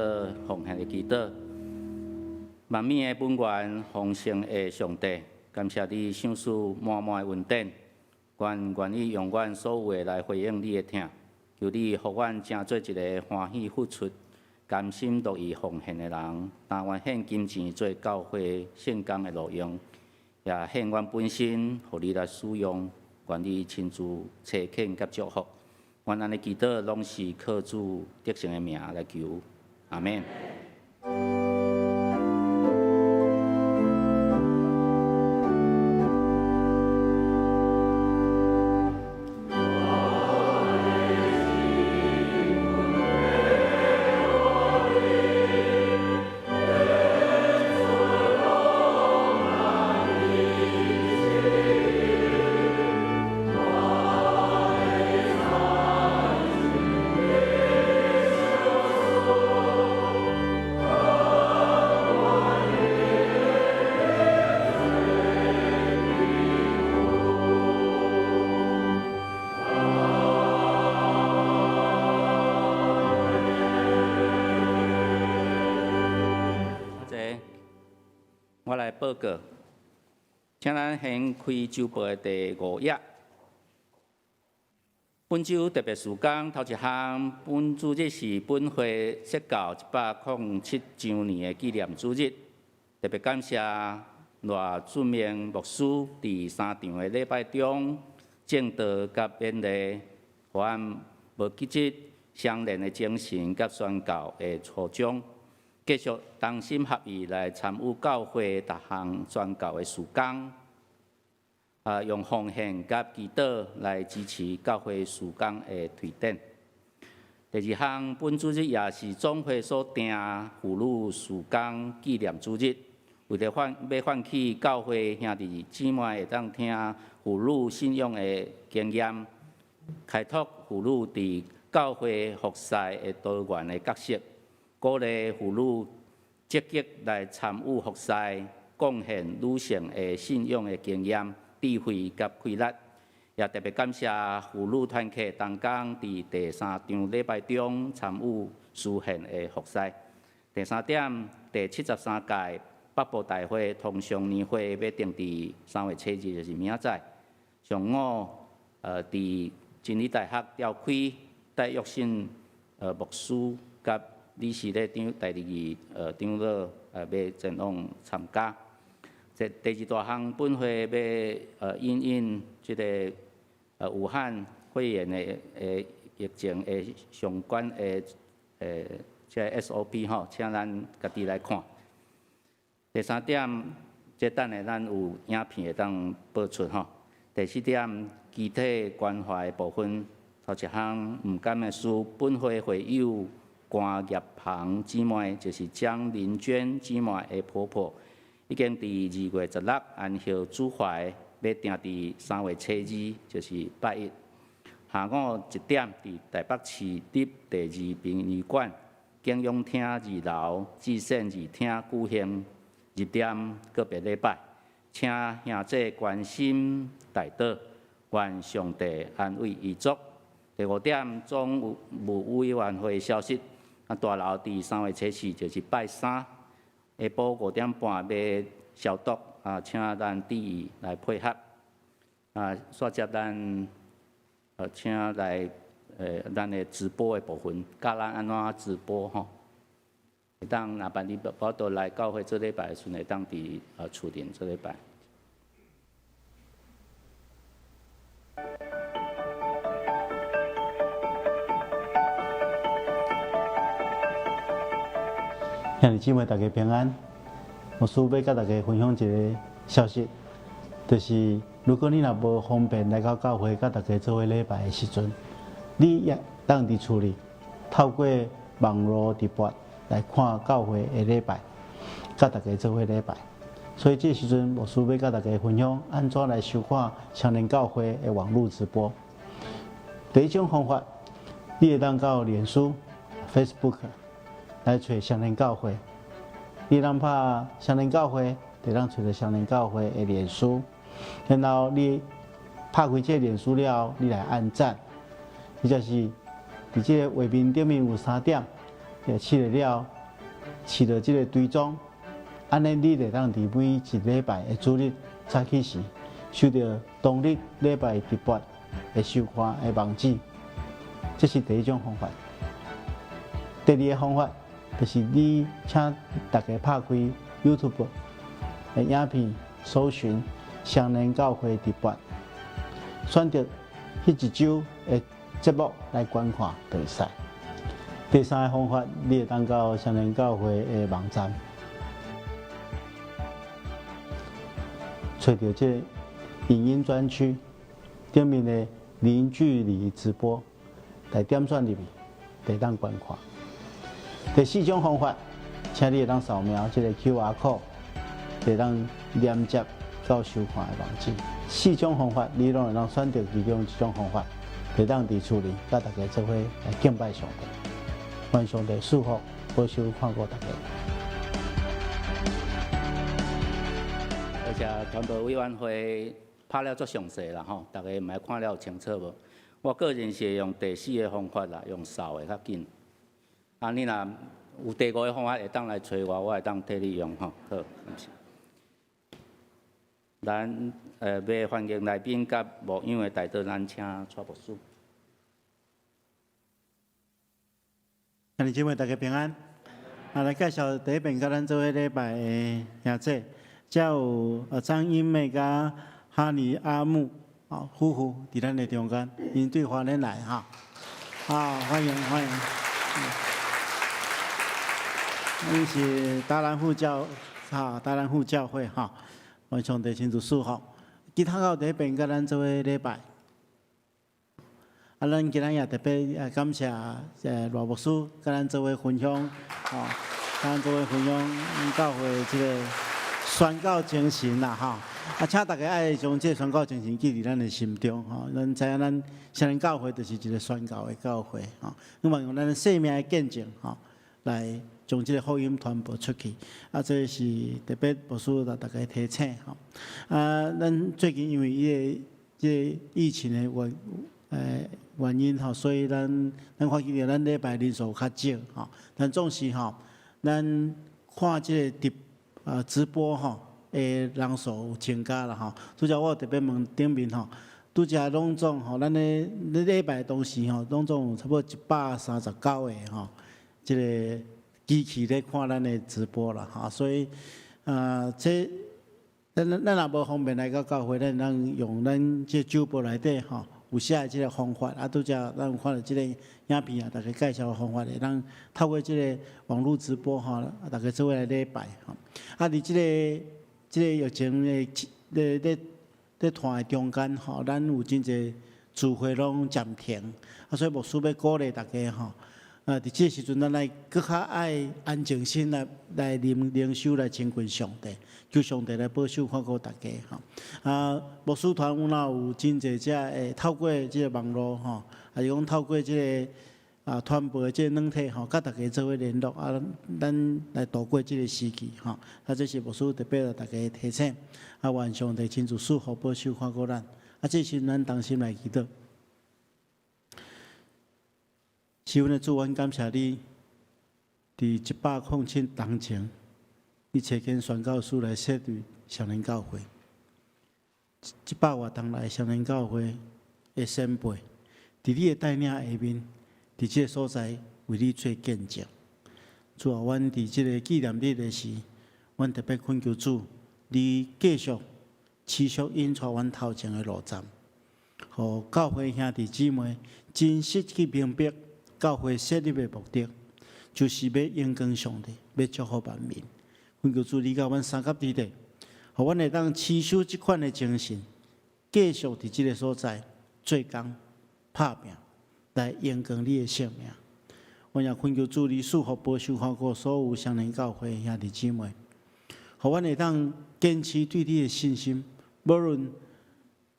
奉獻的祈禱。萬物的本源，豐盛的上帝，感謝你賞賜滿滿的恩典。阮願意用阮所有的來回應你的疼，求你予阮成做一个歡喜付出、甘心樂意奉獻的人，甘願獻金錢做教會聖工的路用，也獻阮本身予你來使用，願你親自差遣佮祝福。阮按呢祈禱，攏是靠主得勝的名來求，阿們。我來報告，請咱掀開週報的第五頁。本週特別事工頭一項，本主日是本會設教107週年的紀念主日，特別感謝賴俊明牧師佇三場的禮拜中證道佮勉勵，予阮無記得相連的精神佮宣教的初衷，繼續同心合意來參與教會逐項宣教的事工。啊，用奉獻佮祈禱來支持教會事工的推展。第二項，本主日也是總會所訂婦女事工紀念主日，為著喚欲喚起教會兄弟姊妹會當聽婦女信仰的經驗，開拓婦女佇教會服侍的多元的角色，鼓勵婦女積極來參與服侍，貢獻女性的信仰的經驗、智慧佮氣力，也特別感謝婦女團契同工佇第三場禮拜中參與司獻的服侍。第三點，第73屆北部大會同鄉年會欲定佇3月7日，就是明仔載上午，佇真理大學召開戴玉信牧師佮理事長代理長老欲前往參加。這第二大項，本會欲因應這个武漢肺炎的疫情的相關的這個 SOP 吼，請咱家己來看。第三點，這等下咱有影片會當播出吼。第四點，肢體關懷的部分，頭一項毋甘的事，本會會友關葉芳姊妹，就是江玲娟姊妹的婆婆，已經佇2月16安息主懷，欲定佇3月7日，就是拜一下午1點，佇台北市立第二殯儀館景仰廳二樓至聖二廳舉行入殮告別禮拜，請兄姊關心代禱，願上帝安慰遺族。第五點，總務委員會消息，啊，大樓佇3月7日就是拜三。下晡5點半欲消毒，啊，請咱注意來配合。啊，煞接咱，請來，咱的直播的部分，教咱按怎直播吼。會當若萬你無法度來教會做禮拜的時陣，會當佇厝頂做禮拜。兄弟姊妹，大家平安。牧師欲佮大家分享一个消息，就是如果你若無方便來到教會佮大家做伙禮拜的時陣，你也當佇厝裡透過網路直播來看教會的禮拜，佮大家做伙禮拜。所以這時陣，牧師欲佮大家分享按怎來收看雙連教會的網路直播。第一種方法，你會當到臉書、Facebook。來揣雙連教會，你通拍雙連教會，就通揣著雙連教會的臉書。然後你拍開這個臉書了後，你來按讚，或者是佇這個畫面頂面有三點，就試了了，試著這個追蹤，按呢你就當佇每一禮拜的主日早起時，收著當日禮拜直播的收看的網址。這是第一種方法。第二个方法。就是你請大家拍開 YouTube 的影片，搜尋雙連教會直播，選擇彼一週的節目來觀看就會使。第三个方法，你會當到雙連教會的網站，揣著這个影音專區頂面的零距離直播，來點選入去，就會當觀看。第四種方法，請你會當掃描這个 QR code，會當連接到收看的網址。四種方法，你攏會當選擇其中一種方法，會當佇厝裡佮大家做伙來敬拜上帝。願上帝賜福，保守看顧大家。而且傳道委員會拍了足詳細啦吼，大家毋知看了有清楚無？我個人是用第四个方法啦，用掃的較緊。啊，你若有第五个方法會當來揣我，我會當替你用吼。好，感謝。咱欲歡迎來賓佮牧養的代禱，咱請蔡牧師。兄弟姊妹，大家平安。啊，來介紹第一遍佮咱做伙禮拜的兄姐，遮有張英妹佮哈尼阿木啊夫婦佇咱的中間，𪜶對花蓮來哈。啊，歡迎歡迎。𪜶是達蘭護教哈，達蘭護教會哈，願上帝親自賜福。其他有第一遍佮咱做伙禮拜。啊，咱今仔也特別感謝賴牧師佮咱做伙分享，吼，咱做伙分享教會這个宣教精神啦，吼。啊，請大家愛將這个宣教精神記佇咱的心中，吼。咱知影咱雙連教會就是一個宣教的教會，吼。希望用咱的生命的見證，吼，來將這个福音傳播出去。啊，這是特別牧師來大家提醒，吼。啊，咱最近因為伊个這个疫情的原因吼，所以咱發覺著咱禮拜人數較少吼，但總是吼，咱看這个直播吼的人數有增加啦吼。拄才我有特別問頂面吼，拄才攏總吼，咱咧咧禮拜當時吼，攏總有差不多139個吼，這个機器咧看咱的直播啦吼，所以啊，這咱若無方便來到教會，咱會當用咱這主播內底吼。有寫的這个方法，啊，拄才咱有看著這个影片啊，大家介紹的方法，會當透過這个網路直播吼，大家做伙來禮拜吼。啊，佇這个疫情的咧咧咧拖的中間吼，咱有真濟聚會攏暫停，啊，所以牧師欲鼓勵大家吼，啊，佇這个時陣，咱來閣較愛安靜心來靈修來親近上帝，求上帝來保守看顧大家吼。啊，牧師團有若有真濟遮會透過這个網路吼，還是講透過這个啊傳播的這个軟體吼，佮大家做伙聯絡啊，咱來度過這个時期吼。啊，這是牧師特別來大家提醒，啊，願上帝親自賜福保守看顧咱。啊，這時咱同心來祈禱。是阮的主，阮感謝你，佇107冬前，你差遣宣教師來設立雙連教會。100外冬來，雙連教會的先輩，佇你的帶領下面，佇這个所在為你做見證。主啊，阮佇這个紀念日的時，阮特別懇求主，你繼續持續引帶阮頭前的路站，予教會兄弟姊妹真實去明白。教會設立的目的，就是欲榮光上帝，欲祝福萬民。懇求主，你佮阮相佮佇咧，予阮會當持守這款的精神，繼續佇這个所在做工、拍拚，來榮光你的聖名。我也懇求主，你賜福保守看顧所有雙連教會兄弟姊妹，予阮會當堅持對你的信心，無論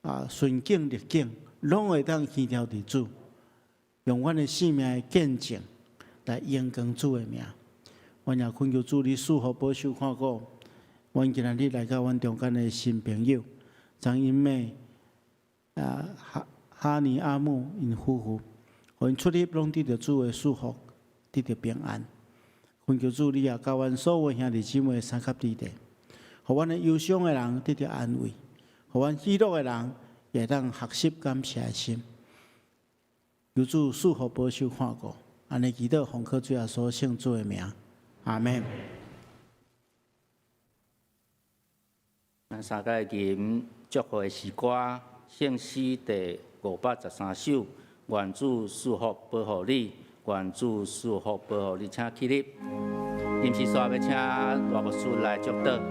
啊順境逆境，攏會當牽牢佇主。用阮的生命的見證來榮光主的名，阮也懇求主你賜福保守看顧，阮今仔日來到阮中間的新朋友張英妹、啊哈尼阿姆𪜶夫婦，予𪜶出入攏得著主的祝福，得著平安。懇求主你也佮阮所有兄弟姊妹相佮佇咧，予阮的憂傷的人得著安慰，予阮喜樂的人也當學習感謝的心。求主賜福保守看顧，按呢祈禱奉靠主耶穌聖子的名，阿門。咱三個吟祝福的詩歌，聖詩第513首，願主賜福保護你，願主賜福保護你，請起立。臨時煞欲請賴牧師來祝禱。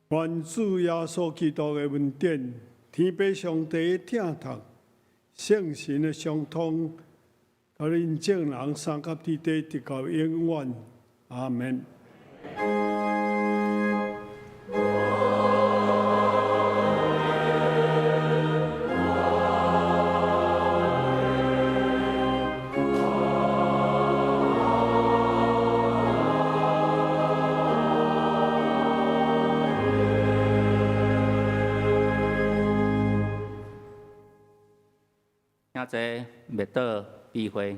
願主耶穌基督的恩典，天父上帝的疼痛，聖神的相通，求恁眾人三甲弟弟，直到永遠。阿門。請坐，默禱閉會。